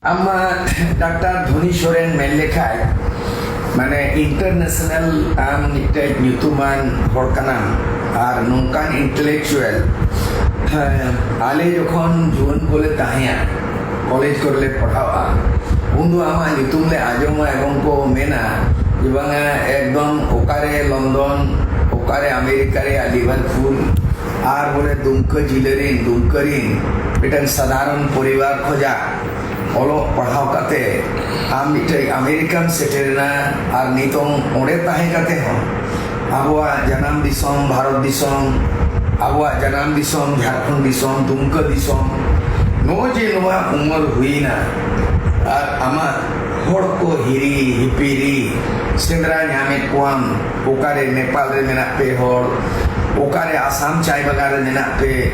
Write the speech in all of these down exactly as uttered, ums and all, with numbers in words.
ᱟᱢ ᱢᱟ ᱰᱟᱠᱛᱟᱨ ᱫᱷᱚᱱᱤ ᱥᱚᱨᱮᱱ ᱢᱮᱱ ᱞᱮᱠᱷᱟᱡ, ᱢᱟᱱᱮ, ᱤᱱᱴᱟᱨᱱᱮᱥᱱᱟᱞ ᱟᱢ ᱢᱤᱫᱴᱮᱡ ᱧᱩᱛᱩᱢᱟᱱ ᱦᱚᱲ ᱠᱟᱱᱟᱢ᱾ ᱟᱨ ᱱᱚᱝᱠᱟᱱ ᱤᱱᱴᱮᱞᱮᱠᱪᱩᱣᱟᱞ, ᱦᱮᱸ, ᱟᱞᱮ ᱡᱚᱠᱷᱚᱱ ᱡᱩᱣᱟᱹᱱ ᱠᱚᱞᱮ ᱛᱟᱦᱮᱸᱭᱟ, ᱠᱚᱞᱮᱡᱽ ᱠᱚᱨᱮ ᱞᱮ ᱯᱟᱲᱦᱟᱣᱟ, ᱩᱱ ᱫᱚ ᱟᱢᱟᱜ ᱧᱩᱛᱩᱢ ᱞᱮ ᱟᱸᱡᱚᱢᱟ ᱮᱵᱚᱝ ᱠᱚ ᱢᱮᱱᱟ ᱡᱮ, "ᱵᱟᱝᱟ, ᱮᱠᱫᱚᱢ ᱚᱠᱟᱨᱮ ᱞᱚᱱᱰᱚᱱ, ᱚᱠᱟᱨᱮ ᱟᱢᱮᱨᱤᱠᱟ ᱨᱮᱭᱟᱜ ᱞᱤᱵᱷᱟᱨᱯᱩᱞ, ᱟᱨ ᱵᱚᱞᱮ ᱫᱩᱢᱠᱟᱹ ᱡᱤᱞᱟᱹ ᱨᱤᱱ, ᱫᱩᱢᱠᱟᱹ ᱨᱤᱱ ᱢᱤᱫᱴᱟᱝ ᱥᱟᱫᱷᱟᱨᱚᱱ ᱯᱚᱨᱤᱵᱟᱨ ᱠᱷᱚᱡᱟᱜ ᱚᱞᱚᱜ ᱯᱟᱲᱦᱟᱣ ᱠᱟᱛᱮ ᱟᱢ ᱢᱤᱫᱴᱮᱡ ᱟᱢᱮᱨᱤᱠᱟᱢ ᱥᱮᱴᱮᱨᱮᱱᱟ, ᱟᱨ ᱱᱤᱛᱚᱝ ᱚᱸᱰᱮ ᱛᱟᱦᱮᱸ ᱠᱟᱛᱮ ᱦᱚᱸ ᱟᱵᱚᱣᱟᱜ ᱡᱟᱱᱟᱢ ᱫᱤᱥᱚᱢ ᱵᱷᱟᱨᱚᱛ ᱫᱤᱥᱚᱢ, ᱟᱵᱚᱣᱟᱜ ᱡᱟᱱᱟᱢ ᱫᱤᱥᱚᱢ ᱡᱷᱟᱲᱠᱷᱚᱸᱰ ᱫᱤᱥᱚᱢ, ᱫᱩᱢᱠᱟᱹ ᱫᱤᱥᱚᱢ, ᱱᱚᱜᱼᱚᱭ ᱡᱮ ᱱᱚᱣᱟ ᱩᱢᱟᱹᱨ ᱦᱩᱭᱱᱟ, ᱟᱨ ᱟᱢᱟᱜ ᱦᱚᱲ ᱠᱚ ᱦᱤᱨᱤ ᱦᱤᱯᱤᱨᱤ ᱥᱮᱸᱫᱽᱨᱟ ᱧᱟᱢᱮᱫ ᱠᱚᱣᱟᱢ, ᱚᱠᱟᱨᱮ ᱱᱮᱯᱟᱞ ᱨᱮ ᱢᱮᱱᱟᱜ ᱯᱮ ᱦᱚᱲ, ᱚᱠᱟᱨᱮ ᱟᱥᱟᱢ ᱪᱟᱭ ᱵᱟᱜᱟᱱ ᱨᱮ ᱢᱮᱱᱟᱜ ᱯᱮ,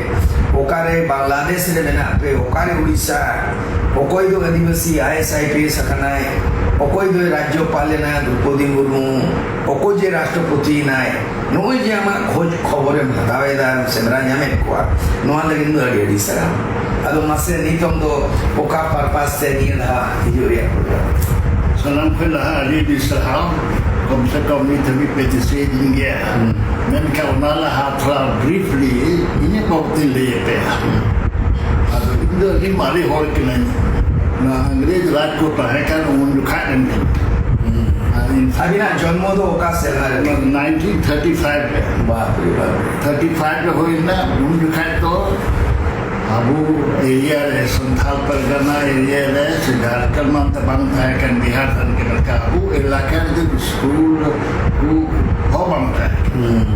ᱚᱠᱟᱨᱮ ᱵᱟᱝᱞᱟᱫᱮᱥ ᱨᱮ ᱢᱮᱱᱟᱜ ᱯᱮ, ᱚᱠᱟᱨᱮ ᱩᱲᱤᱥᱥᱟ, ᱚᱠᱚᱭ ᱫᱚ Adivasi I S I P S ᱟᱠᱟᱱᱟᱭ, ᱚᱠᱚᱭ ᱫᱚᱭ ᱨᱟᱡᱽᱡᱚᱯᱟᱞ ᱮᱱᱟ ᱫᱨᱚᱯᱚᱫᱤ ᱢᱩᱨᱢᱩ, ᱚᱠᱚᱭ ᱡᱮ ᱨᱟᱥᱴᱨᱚᱯᱚᱛᱤ ᱮᱱᱟᱭ, ᱱᱚᱜᱼᱚᱭ ᱡᱮ ᱟᱢᱟᱜ ᱠᱷᱚᱡᱽ ᱠᱷᱚᱵᱚᱨᱮᱢ ᱦᱟᱛᱟᱣ ᱮᱫᱟ, ᱥᱮᱸᱫᱽᱨᱟ ᱧᱟᱢᱮᱫ ᱠᱚᱣᱟ, ᱱᱚᱣᱟ ᱞᱟᱹᱜᱤᱫ ᱫᱚ ᱟᱹᱰᱤ ᱟᱹᱰᱤ ᱥᱟᱨᱦᱟᱣ᱾ ᱟᱫᱚ ᱢᱟᱥᱮ ᱱᱤᱛᱚᱝ ᱫᱚ ᱚᱠᱟ ᱯᱟᱨᱯᱟᱥ ᱛᱮ ᱱᱤᱭᱟᱹ ᱫᱷᱟᱣ ᱦᱤᱡᱩᱜ ᱨᱮᱭᱟᱜ ᱯᱨᱳᱜᱨᱟᱢ? ᱥᱟᱱᱟᱢ ᱠᱷᱚᱱ ᱞᱟᱦᱟ ᱟᱹᱰᱤ ᱟᱹᱰᱤ ᱥᱟᱨᱦᱟᱣ᱾ ᱠᱚᱢ ᱥᱮ ᱠᱚᱢ ᱱᱤᱛ ᱦᱟᱹᱵᱤᱡ ᱯᱮ ᱫᱤᱥᱟᱹᱭᱮᱫ ᱞᱤᱧ ᱜᱮᱭᱟ᱾ ᱦᱩᱸ᱾ ᱢᱮᱱᱠᱷᱟᱱ ᱚᱱᱟ ᱞᱟᱦᱟ ᱛᱷᱚᱲᱟ ᱵᱨᱤᱯᱷᱞᱤ ᱤᱧᱟᱹᱜ ᱵᱟᱵᱚᱫ ᱤᱧ ᱞᱟᱹᱭ ᱟᱯᱮᱭᱟ᱾ ᱟᱫᱚ ᱤᱧ ᱫᱚ ᱟᱹᱰᱤ ᱢᱟᱨᱮ ᱦᱚᱲ ᱠᱟᱹᱱᱟᱹᱧ᱾ ᱱᱚᱣᱟ ᱤᱝᱨᱮᱡᱽ ᱨᱟᱡᱽ ᱠᱚ ᱛᱟᱦᱮᱸ ᱠᱟᱱ ᱩᱱ ᱡᱚᱠᱷᱟᱡ ᱨᱮᱱ ᱠᱟᱹᱱᱟᱹᱧ᱾ ᱦᱩᱸ᱾ ᱟᱨ ᱤᱧ ᱟᱹᱵᱤᱱᱟᱜ ᱡᱚᱱᱢᱚ ᱫᱚ ᱚᱠᱟ ᱥᱮᱨᱢᱟ ᱨᱮ? ᱱᱟᱭᱤᱱᱴᱤᱱ ᱛᱷᱟᱨᱴᱤ ᱯᱷᱟᱭᱤᱵᱷ ᱨᱮ᱾ ᱵᱟᱯ ᱨᱮ ᱵᱟᱯ ᱨᱮ᱾ ᱛᱷᱟᱨᱴᱤ ᱯᱷᱟᱭᱤᱵᱷ ᱨᱮ ᱦᱩᱭ ᱞᱮᱱᱟ, ᱩᱱ ᱡᱚᱠᱷᱟᱡ ᱫᱚ ᱟᱵᱚ ᱮᱨᱤᱭᱟ ᱨᱮ, ᱥᱟᱱᱛᱷᱟᱞ ᱯᱟᱨᱜᱟᱱᱟ ᱮᱨᱤᱭᱟ ᱨᱮ, ᱥᱮ ᱡᱷᱟᱲᱠᱷᱚᱸᱰ ᱢᱟ ᱚᱱᱛᱮ ᱵᱟᱝ ᱛᱟᱦᱮᱸ ᱠᱟᱱ, ᱵᱤᱦᱟᱨ ᱛᱟᱦᱮᱸ ᱠᱟᱱᱟ, ᱢᱮᱱᱠᱷᱟᱱ ᱟᱵᱚ ᱮᱞᱟᱠᱟ ᱨᱮᱫᱚ ᱥᱠᱩᱞ ᱠᱚ ᱦᱚᱸ ᱵᱟᱝ ᱛᱟᱦᱮᱸ ᱠᱟᱱᱟ᱾ ᱦᱩᱸ᱾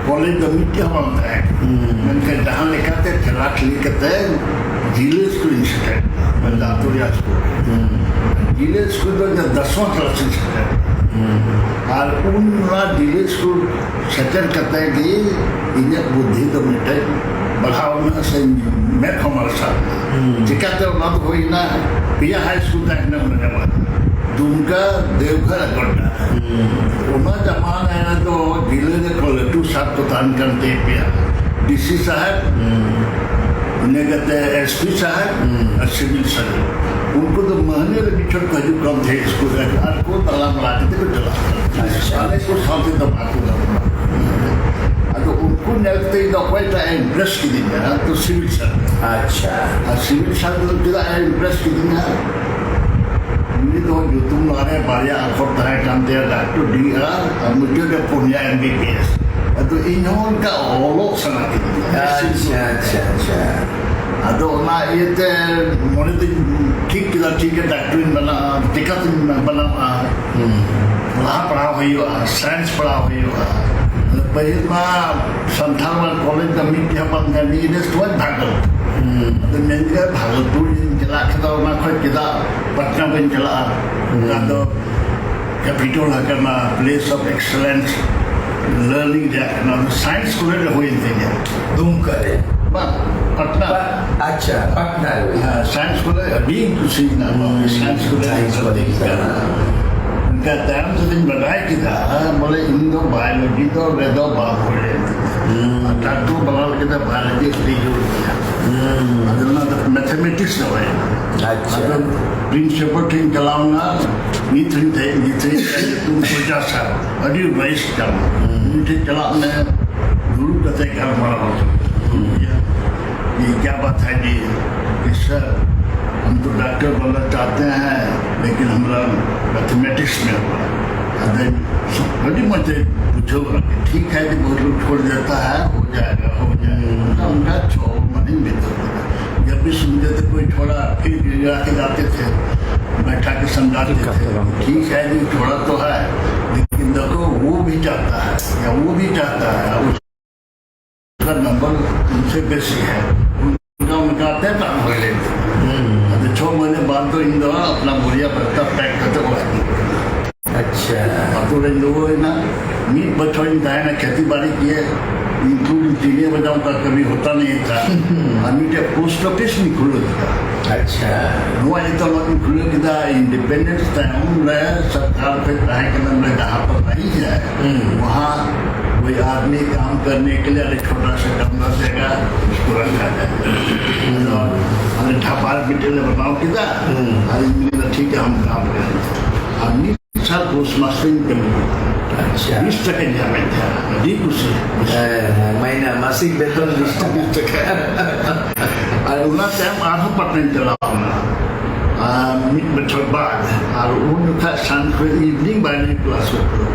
ᱠᱚᱞᱮᱡᱽ ᱫᱚ ᱢᱤᱫᱴᱮᱡ ᱦᱚᱸ ᱵᱟᱝ ᱛᱟᱦᱮᱸ ᱠᱟᱱᱟ᱾ ᱦᱩᱸ᱾ ᱢᱮᱱᱠᱷᱟᱱ ᱡᱟᱦᱟᱸ ᱞᱮᱠᱟᱛᱮ ᱴᱷᱮᱞᱟ ᱴᱷᱤᱞᱤ ᱠᱟᱛᱮ ᱡᱤᱞᱟᱹ ᱥᱠᱩᱞ ᱤᱧ ᱥᱮᱴᱮᱨ ᱮᱱᱟ, ᱢᱮᱱᱫᱚ ᱟᱹᱛᱩ ᱨᱮᱭᱟᱜ ᱥᱠᱩᱞ᱾ ᱦᱩᱸ᱾ ᱡᱤᱞᱟᱹ ᱥᱠᱩᱞ ᱫᱚ ᱤᱧ ᱫᱚ ᱫᱚᱥᱣᱟᱸ ᱠᱞᱟᱥ ᱤᱧ ᱥᱮᱴᱮᱨ ᱮᱱᱟ᱾ ᱦᱩᱸ᱾ ᱟᱨ ᱩᱱ ᱚᱱᱟ ᱡᱤᱞᱟᱹ ᱥᱠᱩᱞ ᱥᱮᱴᱮᱨ ᱠᱟᱛᱮ ᱜᱮ ᱤᱧᱟᱹᱜ ᱵᱩᱫᱽᱫᱷᱤ ᱫᱚ ᱢᱤᱫᱴᱮᱡ ᱵᱟᱲᱦᱟᱣ ᱮᱱᱟ, ᱥᱮ ᱢᱮᱫ ᱦᱚᱸ ᱢᱟᱨᱥᱟᱞ ᱮᱱᱟ᱾ ᱦᱩᱸ᱾ ᱪᱤᱠᱟᱛᱮ ᱚᱱᱟ ᱫᱚ ᱦᱩᱭᱱᱟ, ᱯᱮᱭᱟ ᱦᱟᱭ ᱥᱠᱩᱞ ᱛᱟᱦᱮᱸ ᱠᱟᱱᱟ ᱩᱱ ᱡᱚᱠᱷᱚᱱ, ᱫᱩᱢᱠᱟ, ᱫᱮᱣᱜᱷᱚᱨ ᱟᱨ ᱜᱚᱰᱰᱟ᱾ ᱦᱩᱸ᱾ ᱚᱱᱟ ᱡᱟᱢᱟᱱᱟ ᱨᱮᱫᱚ ᱡᱤᱞᱟᱹ ᱨᱮᱠᱚ ᱞᱟᱹᱴᱩ ᱥᱟᱨ ᱠᱚ ᱛᱟᱦᱮᱱ ᱠᱟᱱ ᱛᱟᱦᱮᱸ ᱯᱮᱭᱟ, ᱰᱤ ᱥᱤ ᱥᱟᱦᱮᱵᱽ, ᱦᱩᱸ᱾ ᱤᱱᱟᱹ ᱠᱟᱛᱮ ᱮᱥ ᱯᱤ ᱥᱟᱦᱮᱵᱽ, ᱦᱩᱸ᱾ ᱟᱨ ᱥᱤᱵᱤᱞ ᱥᱟᱦᱮᱵᱽ᱾ ᱦᱟᱱᱮ ᱨᱮ ᱢᱤᱫ ᱪᱷᱚᱴ ᱠᱚ ᱦᱤᱡᱩᱜ ᱠᱟᱱ ᱛᱟᱦᱮᱸᱫ ᱥᱠᱩᱞ ᱨᱮ, ᱟᱨ ᱠᱚ ᱛᱟᱲᱟᱢ ᱵᱟᱲᱟ ᱠᱟᱛᱮ ᱠᱚ ᱪᱟᱞᱟᱜ ᱠᱟᱱᱟ᱾ ᱟᱪᱪᱷᱟ᱾ ᱟᱞᱮ ᱠᱚ ᱥᱟᱶᱛᱮ ᱫᱚ ᱵᱟᱠᱚ ᱜᱟᱱᱚᱜᱼᱟ᱾ ᱟᱫᱚ ᱩᱱᱠᱩ ᱧᱮᱞ ᱠᱟᱛᱮ ᱤᱧ ᱫᱚ ᱚᱠᱚᱭᱴᱟᱜ ᱮ ᱤᱢᱯᱨᱮᱥ ᱠᱤᱫᱤᱧᱟ, ᱛᱚ ᱥᱤᱵᱤᱞ ᱥᱟᱨ᱾ ᱟᱪᱪᱷᱟ᱾ ᱟᱨ ᱥᱤᱵᱤᱞ ᱥᱟᱨ ᱫᱚ ᱪᱮᱫᱟᱜ ᱮ ᱤᱢᱯᱨᱮᱥ ᱠᱤᱫᱤᱧᱟ? ᱩᱱᱤ ᱫᱚ ᱧᱩᱛᱩᱢ ᱞᱟᱦᱟᱨᱮ ᱵᱟᱨᱭᱟ ᱟᱠᱷᱚᱨ ᱛᱟᱦᱮᱸ ᱠᱟᱱ ᱛᱟᱭᱟ, ᱰᱟᱠᱴᱚᱨ ᱰᱤ ᱟᱨ, ᱟᱨ ᱢᱩᱪᱟᱹᱫ ᱨᱮ ᱯᱩᱱᱭᱟ ᱮᱢ ᱵᱤ ᱵᱤ ᱮᱥ᱾ ᱟᱫᱚ ᱤᱧ ᱦᱚᱸ ᱚᱱᱠᱟ ᱚᱞᱚᱜ ᱥᱟᱱᱟ ᱠᱤᱫᱤᱧᱟ᱾ ᱟᱪᱪᱷᱟ, ᱟᱪᱪᱷᱟ, ᱟᱪᱪᱷᱟ᱾ ᱟᱫᱚ ᱚᱱᱟ ᱤᱭᱟᱹᱛᱮ ᱢᱚᱱᱮ ᱫᱚᱧ ᱴᱷᱤᱠ ᱠᱮᱫᱟ, ᱴᱷᱤᱠ ᱜᱮ ᱰᱟᱠᱴᱚᱨᱤᱧ ᱵᱮᱱᱟᱜᱼᱟ, ᱪᱤᱠᱟᱹᱛᱤᱧ ᱵᱮᱱᱟᱜᱼᱟ? ᱦᱩᱸ᱾ ᱞᱟᱦᱟ ᱯᱟᱲᱦᱟᱣ ᱦᱩᱭᱩᱜᱼᱟ, ᱥᱟᱭᱮᱱᱥ ᱯᱟᱲᱦᱟᱣ ᱦᱩᱭᱩᱜᱼᱟ᱾ ᱟᱫᱚ ᱯᱟᱹᱦᱤᱞ ᱢᱟ ᱥᱟᱱᱛᱟᱲ ᱢᱟ ᱠᱚᱞᱮᱡᱽ ᱫᱚ ᱢᱤᱫ ᱜᱮ ᱦᱚᱸ ᱵᱟᱝ ᱛᱟᱦᱮᱸ, ᱢᱤᱫ ᱜᱮ ᱥᱚᱢᱚᱭ ᱵᱷᱟᱜᱚᱞᱯᱩᱨ᱾ ᱦᱩᱸ᱾ ᱟᱫᱚ ᱢᱮᱱ ᱠᱮᱫᱟ, ᱵᱷᱟᱜᱚᱞᱯᱩᱨ ᱤᱧ ᱪᱟᱞᱟᱜ ᱠᱷᱟᱱ ᱫᱚ ᱚᱱᱟ ᱠᱷᱚᱱ ᱪᱮᱫᱟᱜ ᱯᱟᱴᱱᱟ ᱵᱟᱹᱧ ᱪᱟᱞᱟᱜᱼᱟ? ᱦᱩᱸ᱾ ᱚᱱᱟ ᱫᱚ capital ᱦᱟᱠᱟᱱᱟ, place of excellence learning ᱨᱮᱭᱟᱜ ᱠᱟᱱᱟ, ᱚᱱᱟ ᱥᱟᱭᱮᱱᱥ ᱠᱚᱞᱮᱡᱽ ᱨᱮ ᱦᱩᱭᱮᱱ ᱛᱤᱧᱟ᱾ ᱫᱩᱢᱠᱟ ᱨᱮ? ᱵᱟᱝ, ᱯᱟᱴᱱᱟ᱾ ᱯᱟ-, ᱟᱪᱪᱷᱟ, ᱯᱟᱴᱱᱟ ᱨᱮ᱾ ᱦᱮᱸ, ᱥᱟᱭᱮᱱᱥ ᱠᱚᱞᱮᱡᱽ ᱟᱹᱰᱤ ᱠᱩᱥᱤ ᱢᱮᱱᱟᱜᱼᱟ, ᱦᱩᱸ, ᱥᱟᱭᱮᱱᱥ ᱠᱚᱞᱮᱡᱽ ᱥᱟᱭᱮᱱᱥ ᱠᱚᱞᱮᱡᱽ ᱠᱟᱱᱟ᱾ ᱠᱟᱱᱟ᱾ ᱚᱱᱠᱟ ᱛᱟᱭᱚᱢ ᱛᱮᱫᱚᱧ ᱵᱟᱰᱟᱭ ᱠᱮᱫᱟ, ᱵᱚᱞᱮ ᱤᱧ ᱫᱚ ᱵᱟᱭᱳᱞᱚᱡᱤ ᱫᱚ ᱨᱮᱫᱚ ᱵᱟᱝ ᱦᱩᱭ ᱞᱮᱱ ᱛᱤᱧᱟ᱾ ᱦᱩᱸ᱾ ᱟᱨ ᱰᱟᱠᱛᱚᱨ ᱵᱟᱱᱟᱣ ᱠᱮᱫᱟ, ᱵᱟᱭᱳᱞᱚᱡᱤ ᱟᱹᱰᱤ ᱡᱳᱨ ᱜᱮᱭᱟ᱾ ᱦᱩᱸ᱾ ᱟᱫᱚ ᱚᱱᱟ ᱫᱚ ᱢᱮᱛᱷᱮᱢᱮᱴᱤᱠᱥ ᱨᱮ ᱦᱩᱭ ᱮᱱᱟ᱾ ᱟᱪᱪᱷᱟ᱾ ᱟᱫᱚ ᱯᱨᱤᱱᱥᱤᱯᱟᱞ ᱴᱷᱮᱱ ᱪᱟᱞᱟᱣ ᱮᱱᱟ, ᱱᱤᱛ ᱦᱚᱸᱧ ᱛᱟᱦᱮᱸ, ᱱᱤᱛ ᱦᱚᱸᱧ ᱛᱟᱦᱮᱸ, ᱧᱩᱛᱩᱢ ᱯᱨᱚᱡᱟ ᱥᱟᱨ, ᱟᱹᱰᱤ ᱨᱟᱹᱭᱤᱥ ᱠᱟᱱᱟ᱾ ᱦᱩᱸ᱾ ᱩᱱᱤ ᱴᱷᱮᱱ ᱪᱟᱞᱟᱜ ᱢᱮ, ᱫᱩᱲᱩᱵ ᱠᱟᱛᱮ ᱜᱟᱞᱢᱟᱨᱟᱣ ᱦᱚᱪᱚ᱾ ᱦᱩᱸ᱾ ᱤᱭᱟᱹ, ᱤᱭᱟᱹ, ᱠᱭᱟ ᱵᱟᱛ ᱦᱟᱭ ᱡᱤ, ᱥᱟᱨ, ᱦᱟᱢ ᱛᱚ ᱰᱟᱠᱛᱟᱨ ᱵᱟᱱᱱᱟ ᱪᱟᱦᱛᱮ ᱦᱮᱸ, ᱞᱮᱠᱤᱱ ᱦᱟᱢᱟᱨᱟ ᱢᱮᱛᱷᱮᱢᱮᱴᱤᱠᱥ ᱢᱮ ᱦᱩᱣᱟ᱾ ᱟᱫᱚ ᱟᱹᱰᱤ ᱢᱚᱡᱽ ᱮ ᱵᱩᱡᱷᱟᱹᱣ ᱠᱟᱱᱟ, ᱴᱷᱤᱠ ᱦᱟᱭ ᱡᱮ ᱵᱚᱦᱩᱛ ᱞᱳᱜ ᱪᱷᱳᱲ ᱫᱮᱛᱟ ᱦᱟᱭ, ᱦᱳ ᱡᱟᱭᱮᱜᱟ, ᱦᱳ ᱡᱟᱭᱮᱜᱟ᱾ ᱦᱩᱸ᱾ ᱚᱱᱠᱟ, ᱚᱱᱠᱟ ᱪᱷᱚ ᱢᱟᱱᱮᱧ ᱵᱤᱛᱟᱹᱣ ᱠᱮᱫᱟ᱾ जब भी सुनते थे कोई छोड़ा, फिर गिड़गिड़ा के जाते थे, बैठा के समझाते थे। ठीक है जी, छोड़ा तो है, लेकिन देखो, वो भी चाहता है, या वो भी चाहता है, उसका नंबर उनसे बेसी है, उनका, उनका आते हैं, काम कर लेते हैं। हम्म। अब छह महीने बाद तो इन दौरान अपना बोरिया बस्ता पैक करते हुए आदमी। अच्छा। ᱟᱛᱳ ᱨᱮᱱ ᱫᱚ ᱦᱩᱭᱱᱟ, ᱢᱤᱫ ᱵᱚᱪᱷᱚᱨᱤᱧ ᱛᱟᱦᱮᱱᱟ, ᱠᱷᱮᱛᱤ ᱵᱟᱲᱤ ᱠᱮᱫ, ᱤᱱᱠᱞᱩᱰᱤᱝ ᱛᱤᱱᱤᱭᱟᱹ ᱵᱟᱡᱟᱣ ᱚᱱᱠᱟ ᱠᱟᱹᱢᱤ ᱦᱚᱛᱟ ᱱᱤᱭᱮ ᱛᱷᱟ᱾ ᱟᱨ ᱢᱤᱫᱴᱮᱡ ᱯᱳᱥᱴ ᱚᱯᱷᱤᱥ ᱤᱧ ᱠᱷᱩᱞᱟᱹᱣ ᱠᱮᱫᱟ᱾ ᱟᱪᱪᱷᱟ᱾ ᱱᱚᱣᱟ ᱡᱚᱛᱚ ᱱᱚᱣᱟ ᱤᱧ ᱠᱷᱩᱞᱟᱹᱣ ᱠᱮᱫᱟ, ᱤᱱᱰᱤᱯᱮᱱᱰᱮᱱᱥ ᱛᱟᱭᱚᱢ ᱨᱮ ᱥᱚᱨᱠᱟᱨ ᱠᱷᱚᱡ ᱛᱟᱦᱮᱸ ᱠᱟᱱᱟ, ᱱᱚᱰᱮ ᱡᱟᱦᱟᱸ ᱠᱚ ᱛᱟᱦᱮᱸ ᱠᱟᱱᱟ, ᱦᱩᱸ᱾ वहाँ कोई आदमी काम करने के लिए अरे छोटा सा कमरा देगा, उसको रखा जाए। ᱟᱫᱚ ᱟᱞᱮ ᱰᱷᱟᱵᱟ ᱨᱮ ᱢᱤᱫᱴᱮᱡ ᱞᱮ ᱵᱮᱱᱟᱣ ᱠᱮᱫᱟ, ᱦᱩᱸ᱾ ᱟᱨ ᱤᱧ ᱴᱷᱤᱠ ᱜᱮ ᱟᱢ ᱠᱟᱢ ᱨᱮ᱾ ᱟᱨ ᱢᱤᱫ ᱥᱟᱞ ᱯᱳᱥᱴ ᱢᱟᱥᱴᱟᱨᱤᱧ ᱠᱟᱹᱢᱤ ᱠᱮᱫᱟ᱾ ᱟᱪᱪᱷᱟ᱾ ᱵᱤᱥ ᱴᱟᱠᱟᱧ ᱧᱟᱢᱮᱫ ᱛᱟᱦᱮᱸᱫ, ᱟᱹᱰᱤ ᱠᱩᱥᱤ᱾ ᱦᱮᱸ, ᱦᱮᱸ, ᱢᱟᱭᱱᱟ, ᱢᱟᱥᱤᱠ ᱵᱮᱛᱚᱱ ᱵᱤᱥ ᱴᱟᱠᱟ᱾ ᱵᱤᱥ ᱴᱟᱠᱟ᱾ ᱟᱨ ᱚᱱᱟ ᱛᱟᱭᱚᱢ ᱟᱨᱦᱚᱸ ᱯᱟᱴᱱᱟᱧ ᱪᱟᱞᱟᱣ ᱮᱱᱟ᱾ ᱟᱨ ᱢᱤᱫ ᱵᱚᱪᱷᱚᱨ ᱵᱟᱫ, ᱟᱨ ᱩᱱ ᱡᱚᱠᱷᱟᱜ ᱥᱟᱱ ᱠᱷᱚᱱ evening bilingual class ᱦᱩᱭᱩᱜ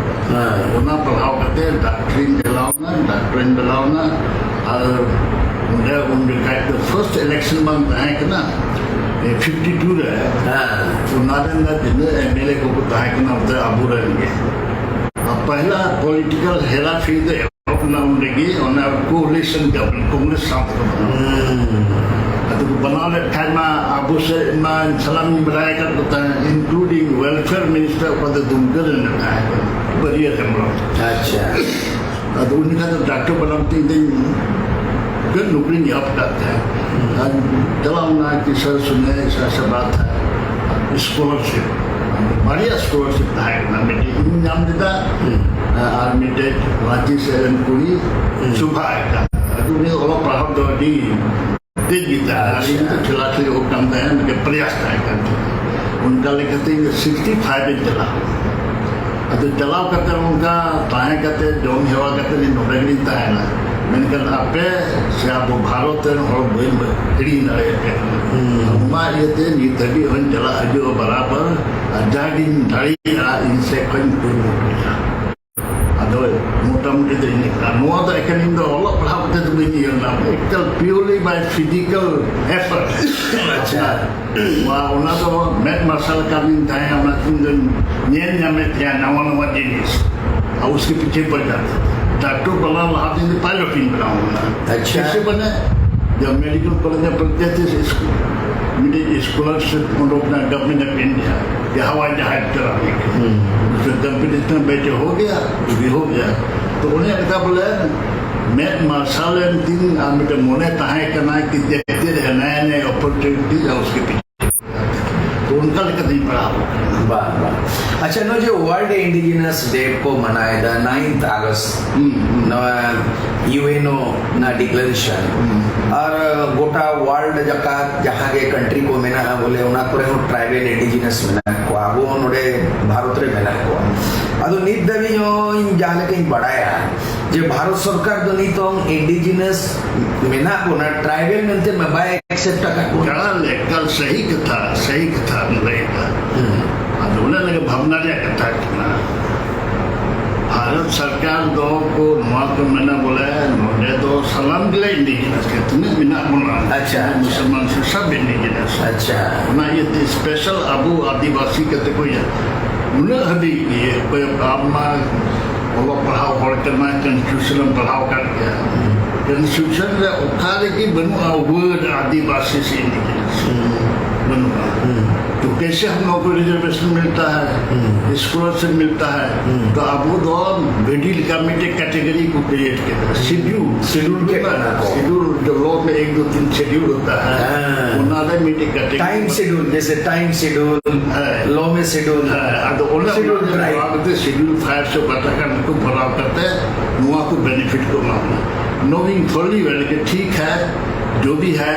ᱠᱟᱱᱟ᱾ ᱦᱮᱸ᱾ ᱚᱱᱟ ᱯᱟᱲᱦᱟᱣ ᱠᱟᱛᱮ ᱰᱟᱠᱴᱚᱨᱤᱧ ᱪᱟᱞᱟᱣ ᱮᱱᱟ, ᱰᱟᱠᱴᱚᱨᱤᱧ ᱵᱮᱱᱟᱣ ᱮᱱᱟ᱾ ᱟᱨ ᱚᱸᱰᱮ ᱩᱱ ᱡᱚᱠᱷᱟᱡ ᱫᱚ first election ᱵᱟᱝ ᱛᱟᱦᱮᱸ ᱠᱟᱱᱟ, ᱮ, fifty two ᱨᱮ᱾ ᱦᱮᱸ᱾ ᱚᱱᱟ ᱨᱮᱱ ᱫᱚ ᱛᱤᱱᱟᱹᱜ MLA ᱠᱚᱠᱚ ᱛᱟᱦᱮᱸ ᱠᱟᱱᱟ, ᱚᱱᱛᱮ ᱟᱵᱚᱨᱮᱱ ᱜᱮ᱾ ᱟᱨ ᱯᱟᱦᱞᱟ political ᱦᱮᱨᱟ ᱯᱷᱮᱨᱤ ᱫᱚ ᱮᱦᱚᱵ ᱮᱱᱟ ᱚᱸᱰᱮ ᱜᱮ, ᱚᱱᱟ coalition government, ᱠᱚᱝᱜᱨᱮᱥ ᱥᱟᱶᱛᱮ᱾ ᱦᱩᱸ᱾ ᱟᱫᱚ ᱠᱚ ᱵᱮᱱᱟᱣ ᱞᱮᱫ ᱠᱷᱟᱡ ᱢᱟ ᱟᱵᱚ ᱥᱮᱫ ᱢᱟ ᱥᱟᱱᱟᱢ ᱤᱧ ᱵᱟᱰᱟᱭ ᱟᱠᱟᱫ ᱠᱚ ᱛᱟᱦᱮᱸ, including welfare minister, ᱚᱠᱟ ᱫᱚ ᱫᱩᱢᱠᱟᱹ ᱨᱮᱱ ᱢᱮᱱᱟᱭ, ᱵᱟᱹᱨᱭᱟᱹ ᱦᱮᱢᱵᱨᱚᱢ᱾ ᱟᱪᱪᱷᱟ᱾ ᱟᱫᱚ ᱩᱱ ᱡᱚᱠᱷᱟᱡ ᱫᱚ ᱰᱟᱠᱴᱚᱨ ᱵᱟᱱᱟᱢ ᱛᱮ ᱤᱧ ᱫᱚᱧ ᱱᱚᱠᱨᱤᱧ ᱮᱦᱚᱵ ᱟᱠᱟᱫ ᱛᱟᱦᱮᱸᱫ᱾ ᱟᱨ ᱪᱟᱞᱟᱣ ᱮᱱᱟ ᱠᱤᱥᱟᱹᱬ ᱥᱩᱱᱮ ᱥᱟᱥᱟᱵᱟᱫ scholarship, ᱵᱟᱨᱭᱟ scholarship ᱛᱟᱦᱮᱸ ᱠᱟᱱᱟ, ᱢᱤᱫᱴᱮᱡ ᱤᱧ ᱧᱟᱢ ᱞᱮᱫᱟ, ᱦᱩᱸ᱾ ᱟᱨ ᱢᱤᱫᱴᱮᱡ ᱨᱟᱸᱪᱤ ᱥᱮᱫ ᱨᱮᱱ ᱠᱩᱲᱤ, ᱦᱩᱸ᱾ ᱥᱩᱵᱷᱟ ᱮᱠᱴᱟ᱾ ᱟᱫᱚ ᱩᱱᱤ ᱚᱞᱚᱜ ᱯᱟᱲᱦᱟᱣ ᱫᱚ ᱟᱹᱰᱤ ᱛᱮᱡ ᱜᱮ ᱛᱟᱦᱮᱸ, ᱟᱨ ᱤᱧ ᱫᱚ ᱟᱪᱪᱷᱟ᱾ ᱠᱷᱮᱞᱟ ᱠᱷᱮᱞᱤ ᱦᱚᱲ ᱠᱟᱱ ᱛᱟᱦᱮᱸ, ᱢᱤᱫᱴᱮᱡ ᱯᱨᱚᱭᱟᱥ ᱛᱟᱦᱮᱸ ᱠᱟᱱ ᱛᱤᱧᱟ᱾ ᱚᱱᱠᱟ ᱞᱮᱠᱟᱛᱮ ᱤᱧ ᱫᱚ sixty five ᱨᱤᱧ ᱪᱟᱞᱟᱣ ᱮᱱᱟ᱾ ᱟᱫᱚ ᱪᱟᱞᱟᱣ ᱠᱟᱛᱮ ᱚᱱᱠᱟ ᱛᱟᱦᱮᱸ ᱠᱟᱛᱮ, ᱡᱚᱢ ᱦᱮᱣᱟ ᱠᱟᱛᱮ ᱤᱧ ᱱᱚᱰᱮ ᱜᱮᱞᱤᱧ ᱛᱟᱦᱮᱱᱟ᱾ ᱢᱮᱱᱠᱷᱟᱱ ᱟᱯᱮ ᱥᱮ ᱟᱵᱚ ᱵᱷᱟᱨᱚᱛ ᱨᱮᱱ ᱦᱚᱲ ᱵᱟᱹᱧ ᱦᱤᱲᱤᱧ ᱫᱟᱲᱮᱭᱟᱯᱮ ᱠᱟᱱᱟ᱾ ᱦᱩᱸ᱾ ᱚᱱᱟ ᱤᱭᱟᱹᱛᱮ ᱱᱤᱛ ᱦᱟᱹᱵᱤᱡ ᱦᱚᱸᱧ ᱪᱟᱞᱟᱜ ᱦᱤᱡᱩᱜᱼᱟ ᱵᱟᱨᱟᱵᱟᱨ, ᱟᱨ ᱡᱟᱜᱤᱧ ᱫᱟᱲᱮᱭᱟᱜᱼᱟ ᱤᱧ ᱥᱮᱫ ᱠᱷᱚᱱ ᱠᱩᱨᱩᱢᱩᱴᱩᱭᱟ᱾ ᱟᱫᱚ ᱢᱚᱴᱟᱢᱩᱴᱤ ᱫᱚ ᱤᱱᱟᱹᱜ ᱠᱟᱱᱟ᱾ ᱱᱚᱣᱟ ᱫᱚ ᱮᱠᱮᱱ ᱤᱧ ᱫᱚ ᱚᱞᱚᱜ ᱯᱟᱲᱦᱟᱣ ᱠᱟᱛᱮ ᱫᱚ ᱵᱟᱹᱧ ᱤᱭᱟᱹ ᱞᱮᱱᱟ, ᱮᱠᱟᱞ purely by physical effort᱾ ᱟᱪᱪᱷᱟ᱾ ᱱᱚᱣᱟ, ᱚᱱᱟ ᱫᱚ ᱢᱮᱫ ᱢᱟᱨᱥᱟᱞ ᱠᱟᱹᱢᱤᱧ ᱛᱟᱦᱮᱸ, ᱚᱱᱟ ᱛᱤᱧ ᱫᱚᱧ ᱧᱮᱞ ᱧᱟᱢᱮᱫ ᱛᱟᱦᱮᱸ ᱱᱟᱣᱟ ᱱᱟᱣᱟ ᱡᱤᱱᱤᱥ᱾ ᱟᱨ ᱩᱥᱠᱮ ᱯᱤᱪᱷᱮ ᱯᱚᱲ ᱡᱟᱛᱮ ᱛᱷᱮ᱾ ᱰᱟᱠᱴᱚᱨ ᱵᱟᱱᱟᱣ ᱞᱟᱦᱟ ᱫᱤᱱ ᱫᱚ pilot ᱤᱧ ᱵᱮᱱᱟᱣ ᱞᱮᱱᱟ᱾ ᱟᱪᱪᱷᱟ᱾ ᱠᱮᱥᱮ ᱵᱚᱞᱮ, ᱡᱟᱵ medical college ᱢᱮ ᱯᱚᱲᱷᱛᱮ ᱛᱷᱮ, ᱥᱠᱩᱞ, ᱢᱤᱫᱴᱤᱡ scholarship ᱩᱰᱩᱠ ᱮᱱᱟ Government of India, ᱡᱮ ᱦᱟᱣᱟᱭ ᱡᱟᱦᱟᱡᱽ ᱪᱟᱞᱟᱣ ᱞᱟᱹᱜᱤᱫ᱾ ᱦᱩᱸ᱾ ᱩᱥᱠᱮ competition ᱢᱮ ᱪᱮ ᱦᱳ ᱜᱮᱭᱟ, ᱠᱩᱵᱷᱤ ᱦᱳ ᱜᱮᱭᱟ᱾ ᱛᱚ ᱚᱱᱮ ᱚᱱᱠᱟ ᱵᱚᱞᱮ ᱢᱮᱫ ᱢᱟᱨᱥᱟᱞ ᱮᱱ ᱛᱤᱧ ᱟᱨ ᱢᱤᱫᱴᱮᱱ ᱢᱚᱱᱮ ᱛᱟᱦᱮᱸ ᱠᱟᱱᱟ ᱠᱤ ᱫᱮᱠᱷᱛᱮ ᱨᱮᱦᱱᱟ ᱦᱟᱭ ᱱᱟᱭ opportunity ᱟᱨ ᱩᱥᱠᱮ ᱯᱤᱪᱷᱮ᱾ ᱛᱚ ᱚᱱᱠᱟ ᱞᱮᱠᱟᱛᱤᱧ ᱯᱟᱲᱦᱟᱣ ᱟᱠᱟᱱᱟ᱾ ᱵᱟᱝ ᱵᱟᱝ ᱟᱪᱪᱷᱟ, ᱱᱚᱜᱼᱚᱭ ᱡᱮ ᱣᱟᱨᱞᱰ ᱤᱱᱰᱤᱡᱤᱱᱟᱥ ᱰᱮ ᱠᱚ ᱢᱟᱱᱟᱣᱮᱫᱟ, ᱱᱟᱭᱤᱱᱛᱷ ᱟᱜᱚᱥᱴ, ᱦᱩᱸ, ᱦᱩᱸ᱾ ᱱᱚᱣᱟ ᱭᱩ ᱮᱱ ᱳ ᱨᱮᱱᱟᱜ ᱰᱤᱠᱞᱟᱨᱮᱥᱚᱱ, ᱟᱨ ᱜᱚᱴᱟ ᱣᱟᱨᱞᱰ ᱡᱟᱠᱟᱛ ᱡᱟᱦᱟᱸ ᱜᱮ ᱠᱟᱱᱴᱨᱤ ᱠᱚ ᱢᱮᱱᱟᱜᱼᱟ, ᱵᱚᱞᱮ, ᱚᱱᱟ ᱠᱚᱨᱮ ᱦᱚᱸ ᱴᱨᱟᱭᱵᱮᱞ ᱤᱱᱰᱤᱡᱤᱱᱟᱥ ᱢᱮᱱᱟᱜ ᱠᱚᱣᱟ, ᱟᱵᱚ ᱦᱚᱸ ᱱᱚᱰᱮ ᱵᱷᱟᱨᱚᱛ ᱨᱮ ᱢᱮᱱᱟᱜ ᱠᱚᱣᱟ᱾ ᱟᱫᱚ ᱱᱤᱛ ᱫᱷᱟᱹᱵᱤᱡ ᱦᱚᱸ ᱤᱧ ᱡᱟᱦᱟᱸ ᱞᱮᱠᱟᱧ ᱵᱟᱲᱟᱭᱟ ᱡᱮ ᱵᱷᱟᱨᱚᱛ ᱥᱚᱨᱠᱟᱨ ᱫᱚ ᱱᱤᱛᱚᱝ ᱤᱱᱰᱤᱡᱤᱱᱟᱥ ᱢᱮᱱᱟᱜ ᱵᱚᱱᱟ, ᱴᱨᱟᱭᱵᱮᱞ ᱢᱮᱱᱛᱮ ᱢᱟ ᱵᱟᱭ ᱮᱠᱥᱮᱯᱴ ᱟᱠᱟᱫ ᱵᱚᱱᱟ᱾ ᱮᱠᱟᱞ, ᱮᱠᱟᱞ ᱥᱟᱹᱦᱤ ᱠᱟᱛᱷᱟ, ᱥᱟᱹᱦᱤ ᱠᱟᱛᱷᱟ ᱞᱟᱹᱭ ᱮᱫᱟ᱾ ᱦᱩᱸ᱾ ᱟᱫᱚ ᱚᱱᱟ ᱞᱟᱹᱜᱤᱫ ᱵᱷᱟᱵᱽᱱᱟ ᱨᱮᱭᱟᱜ ᱠᱟᱛᱷᱟ ᱠᱟᱱᱟ᱾ ᱵᱷᱟᱨᱚᱛ ᱥᱚᱨᱠᱟᱨ ᱫᱚ ᱠᱚ ᱱᱚᱣᱟ ᱠᱚ ᱢᱮᱱᱟ, ᱵᱚᱞᱮ, ᱱᱚᱰᱮ ᱫᱚ ᱥᱟᱱᱟᱢ ᱜᱮᱞᱮ ᱤᱱᱰᱤᱡᱤᱱᱟᱥ ᱜᱮ, ᱛᱤᱱᱟᱹᱜ ᱢᱮᱱᱟᱜ ᱵᱚᱱᱟ, ᱟᱪᱪᱷᱟ, ᱟᱪᱪᱷᱟ᱾ ᱢᱩᱥᱚᱞᱢᱟᱱ ᱥᱮ ᱥᱟᱵ ᱤᱱᱰᱤᱡᱤᱱᱟᱥ᱾ ᱟᱪᱪᱷᱟ᱾ ᱚᱱᱟ ᱤᱭᱟᱹᱛᱮ ᱥᱯᱮᱥᱟᱞ ᱟᱵᱚ ᱟᱹᱫᱤᱵᱟᱹᱥᱤ ᱠᱟᱛᱮ ᱠᱚ ᱤᱭᱟᱹ, ᱩᱱᱟᱹᱜ ᱦᱟᱹᱵᱤᱡ ᱤᱭᱟᱹ ᱚᱠᱚᱭ ᱟᱢ ᱢᱟ ᱚᱞᱚᱜ ᱯᱟᱲᱦᱟᱣ ᱦᱚᱲ ᱠᱟᱱᱟ, ᱠᱚᱱᱥᱴᱤᱴᱤᱭᱩᱥᱚᱱ ᱮᱢ ᱯᱟᱲᱦᱟᱣ ᱟᱠᱟᱫ ᱜᱮᱭᱟ᱾ ᱠᱚᱱᱥᱴᱤᱴᱤᱭᱩᱥᱚᱱ ᱨᱮ ᱚᱠᱟ ᱨᱮᱜᱮ ᱵᱟᱹᱱᱩᱜᱼᱟ ᱣᱟᱨᱰ ᱟᱹᱫᱤᱵᱟᱹᱥᱤ ᱥᱮ ᱤᱱᱰᱤᱡᱤᱱᱟᱥ᱾ ᱵᱟᱹᱱᱩᱜᱼᱟ᱾ तो कैसे हम लोग को रिजर्वेशन मिलता है, स्कॉलरशिप मिलता है? तो ᱟᱵᱚ ᱫᱚ ᱵᱷᱤᱰᱤ ᱞᱮᱠᱟ ᱢᱤᱫᱴᱮᱡ ᱠᱮᱴᱮᱜᱚᱨᱤ ᱠᱚ ᱠᱨᱤᱭᱮᱴ ᱠᱮᱫᱟ, ᱥᱤᱰᱩᱞ᱾ ᱥᱤᱰᱩᱞ ᱠᱮᱫ ᱵᱚᱱᱟ ᱠᱚ᱾ ᱥᱤᱰᱩᱞ, जो लॉ में एक दो तीन शेड्यूल होता है, हाँ। ᱚᱱᱟ ᱨᱮ ᱢᱤᱫᱴᱮᱡ ᱠᱮᱴᱮᱜᱚᱨᱤ᱾ ᱴᱟᱭᱤᱢ ᱥᱤᱰᱩᱞ, ᱡᱮᱥᱮ ᱴᱟᱭᱤᱢ ᱥᱤᱰᱩᱞ, ᱦᱮᱸ᱾ ᱞᱚ ᱢᱮ ᱥᱤᱰᱩᱞ, ᱦᱮᱸ, ᱟᱫᱚ ᱚᱱᱟ ᱥᱤᱰᱩᱞ ᱚᱱᱟ ᱴᱨᱟᱭᱤᱵ᱾ ᱵᱟᱵᱚᱫ ᱛᱮ ᱥᱤᱰᱩᱞ ᱯᱷᱟᱭᱤᱵᱷ ᱥᱮ ᱚᱠᱟᱴᱟᱜ ᱠᱟᱱ ᱩᱱᱠᱩ ᱵᱷᱚᱨᱟᱣ ᱠᱟᱛᱮ ᱱᱚᱣᱟ ᱠᱚ ᱵᱮᱱᱤᱯᱷᱤᱴ ᱠᱚ ᱮᱢᱟ ᱵᱚᱱᱟ᱾ Knowing fully well कि ठीक है, जो भी है,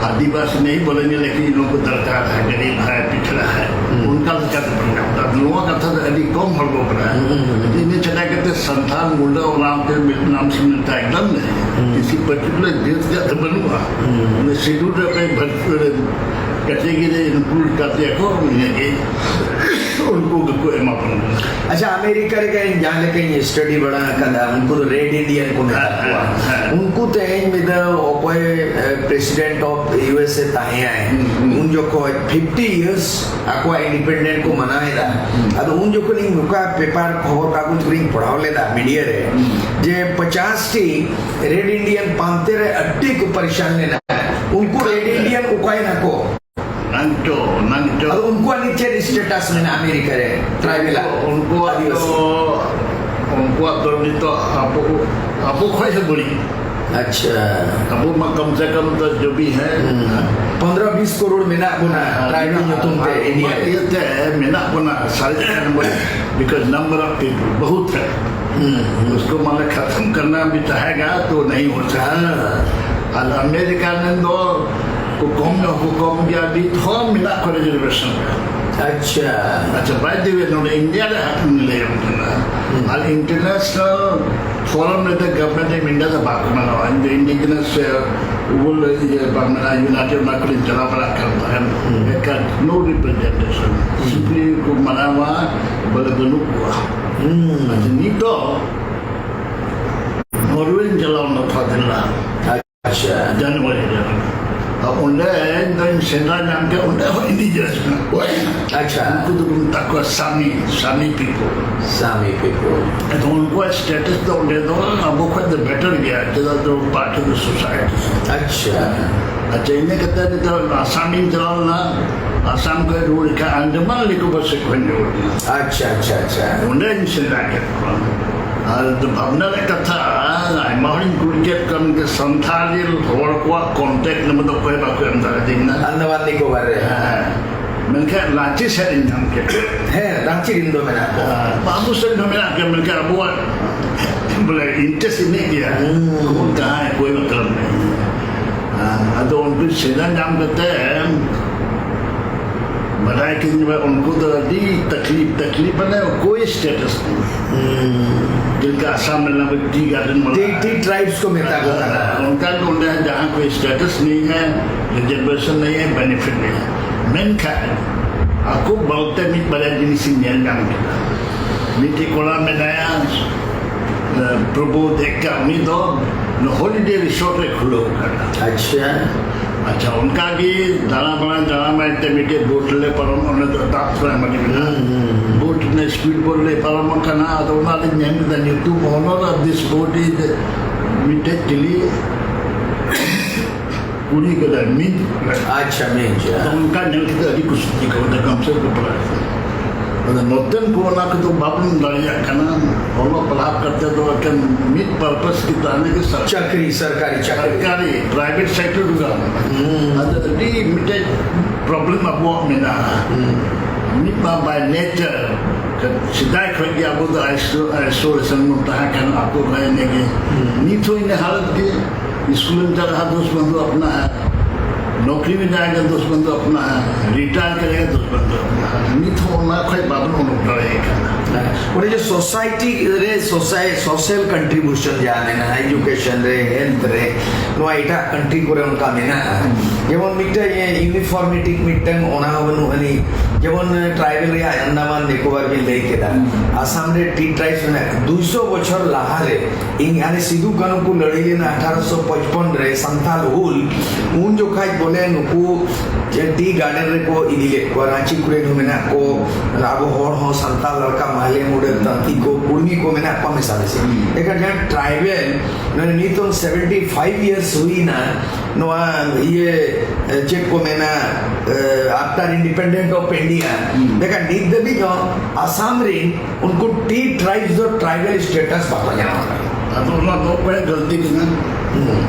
आदिवासी नहीं बोलेंगे, लेकिन इन लोगों को दरकार है, गरीब है, पिछड़ा है, हम्म। ᱩᱱᱠᱟ ᱞᱮᱠᱟᱛᱮ ᱵᱚᱱ ᱧᱟᱢ ᱮᱫᱟ᱾ ᱱᱚᱣᱟ ᱠᱟᱛᱷᱟ ᱫᱚ ᱟᱹᱰᱤ ᱠᱚᱢ ᱦᱚᱲ ᱠᱚ ᱵᱟᱲᱟᱭᱟ᱾ ᱦᱩᱸ, ᱦᱩᱸ, ᱦᱩᱸ᱾ ᱤᱱᱟᱹ ᱪᱷᱟᱰᱟ ᱠᱟᱛᱮ ᱥᱟᱱᱛᱟᱲ ᱢᱩᱱᱰᱟ ᱚᱱᱟ ᱛᱮ ᱢᱤᱫ ᱱᱟᱢ ᱥᱮ ᱢᱤᱫᱴᱟᱝ ᱮᱠᱫᱚᱢ ᱱᱟᱦᱤᱸ᱾ ᱦᱩᱸ᱾ किसी पर्टिकुलर ᱡᱟᱹᱛ ᱨᱮᱭᱟᱜ ᱫᱚ ᱵᱟᱹᱱᱩᱜᱼᱟ᱾ ᱦᱩᱸ᱾ ᱚᱱᱟ ᱥᱤᱰᱩᱞ ᱨᱮ ᱚᱠᱚᱭ ᱵᱷᱟᱨ-, ᱠᱮᱴᱮᱜᱚᱨᱤ ᱨᱮ ᱤᱱᱠᱞᱩᱰ ᱠᱟᱛᱮ ᱠᱚ ᱤᱱᱟᱹᱜᱮ ᱩᱱᱠᱩ ᱜᱮᱠᱚ ᱮᱢᱟ ᱵᱚᱱᱟ᱾ ᱟᱪᱪᱷᱟ, ᱟᱢᱮᱨᱤᱠᱟ ᱨᱮᱜᱮ ᱤᱧ ᱡᱟᱦᱟᱸ ᱞᱮᱠᱟᱧ ᱥᱴᱟᱰᱤ ᱵᱟᱲᱟ ᱟᱠᱟᱫᱟ, ᱩᱱᱠᱩ ᱫᱚ ᱨᱮᱰ ᱤᱱᱰᱤᱭᱟᱱ ᱠᱚ ᱢᱮᱛᱟ ᱠᱚᱣᱟ᱾ ᱦᱮᱸ, ᱦᱮᱸ᱾ ᱩᱱᱠᱩ ᱛᱮᱦᱮᱧ ᱢᱤᱫ ᱫᱷᱟᱣ ᱚᱠᱚᱭ president of U S A ᱛᱟᱦᱮᱸᱭᱟᱭ, ᱦᱩᱸ, ᱦᱩᱸ᱾ ᱩᱱ ᱡᱚᱠᱷᱚᱡ ᱯᱷᱤᱯᱴᱤ ᱤᱭᱟᱨᱥ ᱟᱠᱚᱣᱟᱜ ᱤᱱᱰᱤᱯᱮᱱᱰᱮᱱᱴ ᱠᱚ ᱢᱟᱱᱟᱣ ᱮᱫᱟ᱾ ᱟᱫᱚ ᱩᱱ ᱡᱚᱠᱷᱚᱱ ᱤᱧ ᱱᱚᱝᱠᱟ ᱯᱮᱯᱟᱨ ᱠᱷᱚᱵᱚᱨ ᱠᱟᱜᱚᱡᱽ ᱠᱚᱨᱮᱧ ᱯᱟᱲᱦᱟᱣ ᱞᱮᱫᱟ ᱢᱤᱰᱤᱭᱟ ᱨᱮ, ᱡᱮ ᱯᱚᱪᱟᱥ ᱴᱤ ᱨᱮᱰ ᱤᱱᱰᱤᱭᱟᱱ ᱯᱟᱱᱛᱮ ᱨᱮ ᱟᱹᱰᱤ ᱠᱚ ᱯᱟᱨᱤᱥᱟᱱ ᱞᱮᱱᱟ᱾ ᱩᱱᱠᱩ ᱨᱮᱰ ᱤᱱᱰᱤᱭᱟᱱ ᱚᱠᱟᱭ ᱱᱟᱠᱚ? ᱱᱟᱝᱪᱚ, ᱱᱟᱝᱪᱚ᱾ ᱟᱫᱚ ᱩᱱᱠᱩᱣᱟᱜ ᱱᱤᱛ ᱪᱮᱫ ᱥᱴᱮᱴᱟᱥ ᱢᱮᱱᱟᱜᱼᱟ ᱟᱢᱮᱨᱤᱠᱟ ᱨᱮ, ᱴᱨᱟᱭᱵᱮᱞᱟᱜ? ᱩᱱᱠᱩᱣᱟᱜ ᱫᱚ, ᱟᱹᱫᱤᱵᱟᱹᱥᱤ᱾ ᱩᱱᱠᱩᱣᱟᱜ ᱫᱚ ᱱᱤᱛᱚᱜ ᱟᱵᱚ, ᱟᱵᱚ ᱠᱷᱚᱡ ᱦᱚᱸ ᱵᱟᱹᱲᱤᱡ᱾ ᱟᱪᱪᱷᱟ᱾ ᱟᱵᱚ ᱢᱟ ᱠᱚᱢ ᱥᱮ ᱠᱚᱢ ᱫᱚ ᱡᱚᱵᱤ ᱦᱮᱸ᱾ ᱯᱚᱱᱫᱽᱨᱚ ᱵᱤᱥ ᱠᱟᱨᱳᱲ ᱢᱮᱱᱟᱜ ᱵᱚᱱᱟ ᱴᱨᱟᱭᱵᱟᱞ ᱧᱩᱛᱩᱢ ᱛᱮ ᱤᱱᱰᱤᱭᱟ ᱨᱮ᱾ ᱤᱭᱟᱹᱛᱮ ᱢᱮᱱᱟᱜ ᱵᱚᱱᱟ ᱥᱟᱨᱮ ᱪᱟᱨ number, because number of people बहुत है। उसको माने खत्म करना भी चाहेगा तो नहीं हो सकता। ᱟᱨ ᱟᱢᱮᱨᱤᱠᱟ ᱨᱮᱱ ᱫᱚ ᱠᱚ ᱠᱚᱢ ᱧᱚᱜ ᱠᱚ ᱠᱚᱢ ᱜᱮᱭᱟ, ᱱᱤᱛ ᱦᱚᱸ ᱢᱮᱱᱟᱜ ᱠᱚᱣᱟ ᱨᱤᱡᱟᱨᱵᱷᱮᱥᱚᱱ ᱨᱮ᱾ ᱟᱪᱪᱷᱟ᱾ ᱟᱪᱪᱷᱟ, by the way, ᱱᱚᱰᱮ ᱤᱱᱰᱤᱭᱟ ᱨᱮ ᱦᱟᱸᱜ ᱤᱧ ᱞᱟᱹᱭᱟᱢ ᱠᱟᱱᱟ᱾ ᱟᱨ ᱤᱱᱴᱟᱨᱱᱮᱥᱱᱟᱞ ᱯᱷᱳᱨᱟᱢ ᱨᱮᱫᱚ ᱜᱚᱵᱷᱚᱨᱱᱢᱮᱱᱴ ᱚᱯᱷ ᱤᱱᱰᱤᱭᱟ ᱫᱚ ᱵᱟᱠᱚ ᱢᱟᱱᱟᱣᱟ᱾ ᱤᱧ ᱫᱚ ᱤᱱᱰᱤᱡᱤᱱᱟᱥ ᱩᱞ ᱤᱭᱟᱹ ᱵᱟᱝ ᱢᱮᱱᱟᱜᱼᱟ, ᱤᱭᱩᱱᱟᱭᱴᱮᱰ ᱚᱱᱟ ᱠᱚᱨᱮᱧ ᱪᱟᱞᱟᱣ ᱵᱟᱲᱟᱜ ᱠᱟᱱ ᱛᱟᱦᱮᱸᱱ᱾ ᱮᱠᱟᱞ ᱱᱳ ᱨᱤᱯᱨᱮᱡᱮᱱᱴᱮᱥᱚᱱ, ᱥᱤᱢᱯᱞᱤ ᱠᱚ ᱢᱟᱱᱟᱣᱟ ᱵᱚᱞᱮ ᱵᱟᱹᱱᱩᱜ ᱠᱚᱣᱟ᱾ ᱟᱪᱪᱷᱟ, ᱱᱤᱛ ᱫᱚ ᱱᱚᱨᱣᱮᱧ ᱪᱟᱞᱟᱣ ᱞᱮᱱᱟ ᱯᱷᱟᱫᱤᱞᱟ᱾ ᱟᱪᱪᱷᱟ᱾ ᱡᱟᱱᱩᱣᱟᱨᱤ ᱨᱮ᱾ ᱟᱨ ᱚᱸᱰᱮ ᱤᱧ ᱫᱚᱧ ᱥᱮᱸᱫᱽᱨᱟ ᱧᱟᱢ ᱠᱮᱫ, ᱚᱸᱰᱮ ᱦᱚᱸ ᱤᱱᱰᱤᱡᱤᱱᱟᱥ ᱢᱮᱱᱟᱜ ᱠᱚᱣᱟ᱾ ᱟᱪᱪᱷᱟ᱾ ᱩᱱᱠᱩ ᱫᱚᱠᱚ ᱢᱮᱛᱟ ᱠᱚᱣᱟ ᱥᱟᱢᱤ, ᱥᱟᱢᱤ ᱯᱤᱯᱚᱞ᱾ ᱥᱟᱢᱤ ᱯᱤᱯᱚᱞ᱾ ᱟᱫᱚ ᱩᱱᱠᱩᱣᱟᱜ ᱥᱴᱮᱴᱟᱥ ᱫᱚ ᱚᱸᱰᱮ ᱫᱚ ᱟᱵᱚ ᱠᱷᱚᱱ ᱫᱚ ᱵᱮᱴᱟᱨ ᱜᱮᱭᱟ, ᱪᱮᱫᱟᱜ ᱫᱚ ᱯᱟᱨᱴ ᱚᱯᱷ ᱫᱟ ᱥᱳᱥᱟᱭᱴᱤ᱾ ᱟᱪᱪᱷᱟ᱾ ᱟᱪᱪᱷᱟ, ᱤᱱᱟᱹ ᱠᱟᱛᱮ ᱱᱤᱛᱚᱜ ᱟᱥᱟᱢᱤᱧ ᱪᱟᱞᱟᱣ ᱞᱮᱱᱟ, ᱟᱥᱟᱢ ᱠᱷᱚᱱ ᱨᱩᱣᱟᱹᱲ ᱞᱮᱠᱷᱟᱱ ᱟᱱᱰᱟᱢᱟᱱ ᱱᱤᱠᱳᱵᱚᱨ ᱥᱮᱫ ᱠᱷᱚᱱ ᱨᱩᱣᱟᱹᱲ ᱞᱮᱱᱟ᱾ ᱟᱪᱪᱷᱟ, ᱟᱪᱪᱷᱟ, ᱟᱪᱪᱷᱟ᱾ ᱚᱸᱰᱮᱧ ᱥᱮᱸᱫᱽᱨᱟ ᱠᱮᱫ ᱠᱚᱣᱟ᱾ ᱟᱨ ᱵᱷᱟᱵᱽᱱᱟ ᱨᱮᱭᱟᱜ ᱠᱟᱛᱷᱟ, ᱟᱭᱢᱟ ᱦᱚᱲᱤᱧ ᱠᱩᱞᱤ ᱠᱮᱫ ᱠᱚᱣᱟ, ᱢᱮᱱᱠᱷᱟᱱ ᱥᱟᱱᱛᱟᱲᱤ ᱦᱚᱲ ᱠᱚᱣᱟᱜ ᱠᱚᱱᱴᱮᱠᱴ ᱱᱟᱢᱵᱟᱨ ᱫᱚ ᱚᱠᱚᱭ ᱵᱟᱠᱚ ᱮᱢ ᱫᱟᱲᱮᱭᱟᱫᱤᱧᱟ᱾ ᱟᱱᱫᱟᱢᱟᱱ ᱱᱤᱠᱳᱵᱚᱨ ᱨᱮ᱾ ᱦᱮᱸ, ᱢᱮᱱᱠᱷᱟᱱ ᱨᱟᱸᱪᱤ ᱥᱮᱫ ᱤᱧ ᱧᱟᱢ ᱠᱮᱫ ᱠᱚᱣᱟ᱾ ᱦᱮᱸ, ᱨᱟᱸᱪᱤ ᱨᱮᱱ ᱫᱚ ᱢᱮᱱᱟᱜ ᱠᱚᱣᱟ᱾ ᱦᱮᱸ, ᱟᱵᱚ ᱥᱮᱫ ᱦᱚᱸ ᱢᱮᱱᱟᱜ ᱠᱚᱣᱟ, ᱢᱮᱱᱠᱷᱟᱱ ᱟᱵᱚᱣᱟᱜ ᱵᱚᱞᱮ ᱤᱱᱴᱟᱨᱮᱥᱴ ᱤᱱᱟᱹᱜ ᱜᱮᱭᱟ᱾ ᱦᱩᱸ᱾ ᱠᱚ ᱛᱟᱦᱮᱸ ᱚᱠᱚᱭ ᱵᱟᱠᱚ ᱮᱢ ᱫᱟᱲᱮᱭᱟᱫᱤᱧᱟ᱾ ᱦᱮᱸ, ᱟᱫᱚ ᱩᱱᱠᱩ ᱥᱮᱸᱫᱽᱨᱟ ᱧᱟᱢ ᱠᱟᱛᱮ ᱵᱟᱰᱟᱭ ᱠᱤᱫᱟᱹᱧ ᱵᱚᱞᱮ ᱩᱱᱠᱩ ᱫᱚ ᱟᱹᱰᱤ ᱛᱟᱠᱞᱤᱯ, ᱛᱟᱠᱞᱤᱯ ᱢᱟᱱᱮ ᱚᱠᱚᱭ ᱥᱴᱮᱴᱟᱥ ᱠᱟᱱᱟ᱾ ᱦᱩᱸ᱾ ᱡᱮᱞᱮᱠᱟ ᱟᱥᱟᱢ ᱨᱮᱱᱟᱜ ᱴᱤ ᱜᱟᱨᱰᱮᱱ ᱵᱚᱞᱮ᱾ ᱴᱤ, ᱴᱤ ᱴᱨᱟᱭᱤᱵᱥ ᱠᱚ ᱢᱮᱛᱟ ᱠᱚ ᱠᱟᱱᱟ᱾ ᱚᱱᱠᱟ ᱜᱮ ᱚᱸᱰᱮ ᱡᱟᱦᱟᱸ ᱠᱚ ᱥᱴᱮᱴᱟᱥ ᱱᱤᱭᱮ ᱦᱮᱸ, ᱨᱤᱡᱟᱨᱵᱷᱮᱥᱚᱱ ᱱᱤᱭᱮ ᱦᱮᱸ, ᱵᱮᱱᱤᱯᱷᱤᱴ ᱱᱤᱭᱮ ᱦᱮᱸ᱾ ᱢᱮᱱᱠᱷᱟᱱ ᱟᱠᱚ ᱵᱟᱵᱚᱫ ᱛᱮ ᱢᱤᱫ ᱵᱟᱨᱭᱟ ᱡᱤᱱᱤᱥ ᱤᱧ ᱧᱮᱞ ᱧᱟᱢ ᱠᱮᱫᱟ᱾ ᱢᱤᱫᱴᱮᱡ ᱠᱚᱲᱟ ᱢᱮᱱᱟᱭᱟ, ᱯᱨᱚᱵᱳᱫᱷ ᱮᱠᱠᱟ, ᱩᱱᱤ ᱫᱚ ᱦᱚᱞᱤᱰᱮ ᱨᱤᱥᱚᱨᱴ ᱨᱮ ᱠᱷᱩᱞᱟᱹᱣ ᱠᱟᱱᱟ᱾ ᱟᱪᱪᱷᱟ᱾ ᱟᱪᱪᱷᱟ, ᱚᱱᱠᱟ ᱜᱮ ᱫᱟᱬᱟ ᱵᱟᱲᱟ, ᱫᱟᱬᱟ ᱵᱟᱲᱟᱭ ᱛᱮ ᱢᱤᱫᱴᱮᱡ ᱵᱳᱴ ᱞᱮ ᱯᱟᱨᱚᱢ, ᱚᱸᱰᱮ ᱫᱚ ᱫᱟᱜ ᱛᱷᱚᱲᱟ ᱢᱟᱹᱰᱤ ᱢᱮᱱᱟᱜᱼᱟ᱾ ᱦᱩᱸ, ᱦᱩᱸ, ᱦᱩᱸ᱾ ᱵᱳᱴ ᱨᱮ, ᱥᱯᱤᱰ ᱵᱳᱴ ᱞᱮ ᱯᱟᱨᱚᱢ ᱟᱠᱟᱱᱟ᱾ ᱟᱫᱚ ᱚᱱᱟ ᱞᱤᱧ ᱧᱮᱞ ᱠᱮᱫᱟ, ᱧᱩᱛᱩᱢ, owner of this boat is ᱢᱤᱫᱴᱮᱡ ᱪᱤᱞᱤ ᱠᱩᱲᱤ ᱠᱟᱱᱟᱭ, ᱢᱤᱫ ᱟᱪᱪᱷᱟ, ᱢᱤᱫ᱾ ᱟᱫᱚ ᱚᱱᱠᱟ ᱧᱮᱞ ᱠᱟᱛᱮ ᱟᱹᱰᱤ ᱠᱩᱥᱤ ᱟᱹᱭᱠᱟᱹᱣ ᱮᱱᱟ, ᱠᱟᱢ ᱥᱮ ᱠᱚᱢ ᱯᱟᱲᱦᱟᱜ ᱠᱟᱱᱟ᱾ ᱟᱫᱚ ᱱᱚᱛᱮᱱ ᱠᱚ ᱚᱱᱟ ᱠᱚᱫᱚ ᱵᱟᱵᱚᱱ ᱫᱟᱲᱮᱭᱟᱜ ᱠᱟᱱᱟ᱾ ᱚᱞᱚᱜ ᱯᱟᱲᱦᱟᱣ ᱠᱟᱛᱮ ᱫᱚ ᱮᱠᱮᱱ ᱢᱤᱫ ᱯᱟᱨᱯᱟᱥ ᱜᱮ ᱛᱟᱦᱮᱱᱟ ᱠᱤ ᱥᱟᱨ- ᱪᱟᱹᱠᱨᱤ, ᱥᱚᱨᱠᱟᱨᱤ ᱪᱟᱹᱠᱨᱤ᱾ ᱥᱚᱨᱠᱟᱨᱤ, ᱯᱨᱟᱭᱵᱷᱮᱴ ᱥᱮᱠᱴᱚᱨ ᱫᱚ ᱵᱟᱝ᱾ ᱦᱩᱸ᱾ ᱟᱫᱚ ᱟᱹᱰᱤ ᱢᱤᱫᱴᱮᱡ ᱯᱨᱚᱵᱞᱮᱢ ᱟᱵᱚᱣᱟᱜ ᱢᱮᱱᱟᱜᱼᱟ᱾ ᱦᱩᱸ᱾ ᱢᱤᱫ ᱢᱟ ᱵᱟᱭ ᱱᱮᱪᱟᱨ, ᱥᱮᱫᱟᱭ ᱠᱷᱚᱱ ᱜᱮ ᱟᱵᱚ ᱫᱚ ᱟᱭᱥᱳ-, ᱟᱭᱥᱳᱞᱮᱥᱚᱱ ᱵᱚᱱ ᱛᱟᱦᱮᱸ ᱠᱟᱱᱟ, ᱟᱛᱳ ᱨᱮ ᱮᱱᱮ ᱜᱮ᱾ ᱦᱩᱸ᱾ ᱱᱤᱛ ᱦᱚᱸ ᱤᱱᱟᱹ ᱦᱟᱞᱚᱛ ᱜᱮ᱾ स्कूल में जा रहा, दोस्त बंधु अपना है। नौकरी में जाएगा, दोस्त बंधु अपना है। रिटायर करेगा, दोस्त बंधु अपना है। ᱱᱤᱛ ᱦᱚᱸ ᱚᱱᱟ ᱠᱷᱚᱱ ᱵᱟᱵᱚᱱ ᱩᱰᱩᱠ ᱫᱟᱲᱮᱭᱟᱜ ᱠᱟᱱᱟ᱾ ᱚᱱᱮ ᱡᱮ ᱥᱳᱥᱟᱭᱴᱤ ᱨᱮ ᱥᱳᱥᱟᱭ-, ᱥᱳᱥᱟᱞ ᱠᱚᱱᱴᱨᱤᱵᱤᱭᱩᱥᱚᱱ ᱡᱟᱦᱟᱸ ᱢᱮᱱᱟᱜᱼᱟ, ᱮᱡᱩᱠᱮᱥᱚᱱ ᱨᱮ, ᱦᱮᱞᱛᱷ ᱨᱮ, ᱱᱚᱣᱟ ᱮᱴᱟᱜ ᱠᱟᱱᱴᱨᱤ ᱠᱚᱨᱮ ᱚᱱᱠᱟ ᱢᱮᱱᱟᱜᱼᱟ᱾ ᱡᱮᱢᱚᱱ ᱢᱤᱫᱴᱟᱝ ᱤᱭᱩᱱᱤᱯᱷᱚᱨᱢᱤᱴᱤ ᱢᱤᱫᱴᱟᱝ ᱚᱱᱟ ᱦᱚᱸ ᱵᱟᱹᱱᱩᱜ ᱟᱹᱱᱤᱡ᱾ ᱡᱮᱢᱚᱱ ᱴᱨᱟᱭᱵᱮᱞ ᱨᱮᱭᱟᱜ ᱟᱱᱫᱟᱢᱟᱱ ᱱᱤᱠᱳᱵᱟᱨ ᱵᱤᱱ ᱞᱟᱹᱭ ᱠᱮᱫᱟ, ᱟᱥᱟᱢ ᱨᱮ ᱴᱤ ᱴᱨᱟᱭᱤᱵᱥ ᱢᱮᱱᱟᱜ, ᱫᱩᱭᱥᱚ ᱵᱚᱪᱷᱚᱨ ᱞᱟᱦᱟᱨᱮ ᱤᱧ ᱦᱟᱱᱮ ᱥᱤᱫᱩ ᱠᱟᱹᱱᱦᱩ ᱠᱚ ᱞᱟᱹᱲᱦᱟᱹᱭ ᱞᱮᱱᱟ ᱟᱴᱷᱟᱨᱚᱥᱚ ᱯᱚᱪᱯᱚᱱ ᱨᱮ ᱥᱟᱱᱛᱟᱞ ᱦᱩᱞ, ᱩᱱ ᱡᱚᱠᱷᱟᱡ ᱵᱚᱞᱮ ᱱᱩᱠᱩ ᱡᱮ ᱴᱤ ᱜᱟᱨᱰᱮᱱ ᱨᱮᱠᱚ ᱤᱫᱤ ᱞᱮᱫ ᱠᱚᱣᱟ, ᱨᱟᱸᱪᱤ ᱠᱚᱨᱮᱱ ᱦᱚᱸ ᱢᱮᱱᱟᱜ ᱠᱚ, ᱟᱵᱚ ᱦᱚᱲ ᱦᱚᱸ ᱥᱟᱱᱛᱟᱞ ᱞᱟᱲᱠᱟ, ᱢᱟᱦᱞᱮ ᱢᱩᱰᱟᱹ, ᱛᱟᱹᱱᱛᱤ ᱠᱚ, ᱠᱩᱲᱢᱤ ᱠᱚ ᱢᱮᱱᱟᱜ ᱠᱚᱣᱟ ᱢᱮᱥᱟᱢᱤᱥᱤ᱾ ᱮᱱᱠᱷᱟᱱ ᱡᱟᱦᱟᱸ ᱴᱨᱟᱭᱵᱮᱞ, ᱢᱟᱱᱮ ᱱᱤᱛᱚᱝ ᱥᱮᱵᱷᱮᱱᱴᱤ ᱯᱷᱟᱭᱤᱵᱷ ᱤᱭᱟᱨᱥ ᱦᱩᱭᱱᱟ, ᱱᱚᱣᱟ ᱤᱭᱟᱹ, ᱪᱮᱫ ᱠᱚ ᱢᱮᱱᱟ, after independent of India, ᱢᱮᱱᱠᱷᱟᱱ ᱱᱤᱛ ᱫᱷᱟᱹᱵᱤᱡ ᱦᱚᱸ ᱟᱥᱟᱢ ᱨᱮᱱ ᱩᱱᱠᱩ ᱴᱤ ᱴᱨᱟᱭᱤᱵᱥ ᱫᱚ ᱴᱨᱟᱭᱵᱟᱞ ᱥᱴᱮᱴᱟᱥ ᱵᱟᱠᱚ ᱧᱟᱢ ᱟᱠᱟᱫᱟ᱾ ᱟᱫᱚ ᱚᱱᱟ ᱫᱚ ᱚᱠᱚᱭᱟᱜ ᱜᱟᱹᱞᱛᱤ ᱠᱟᱱᱟ?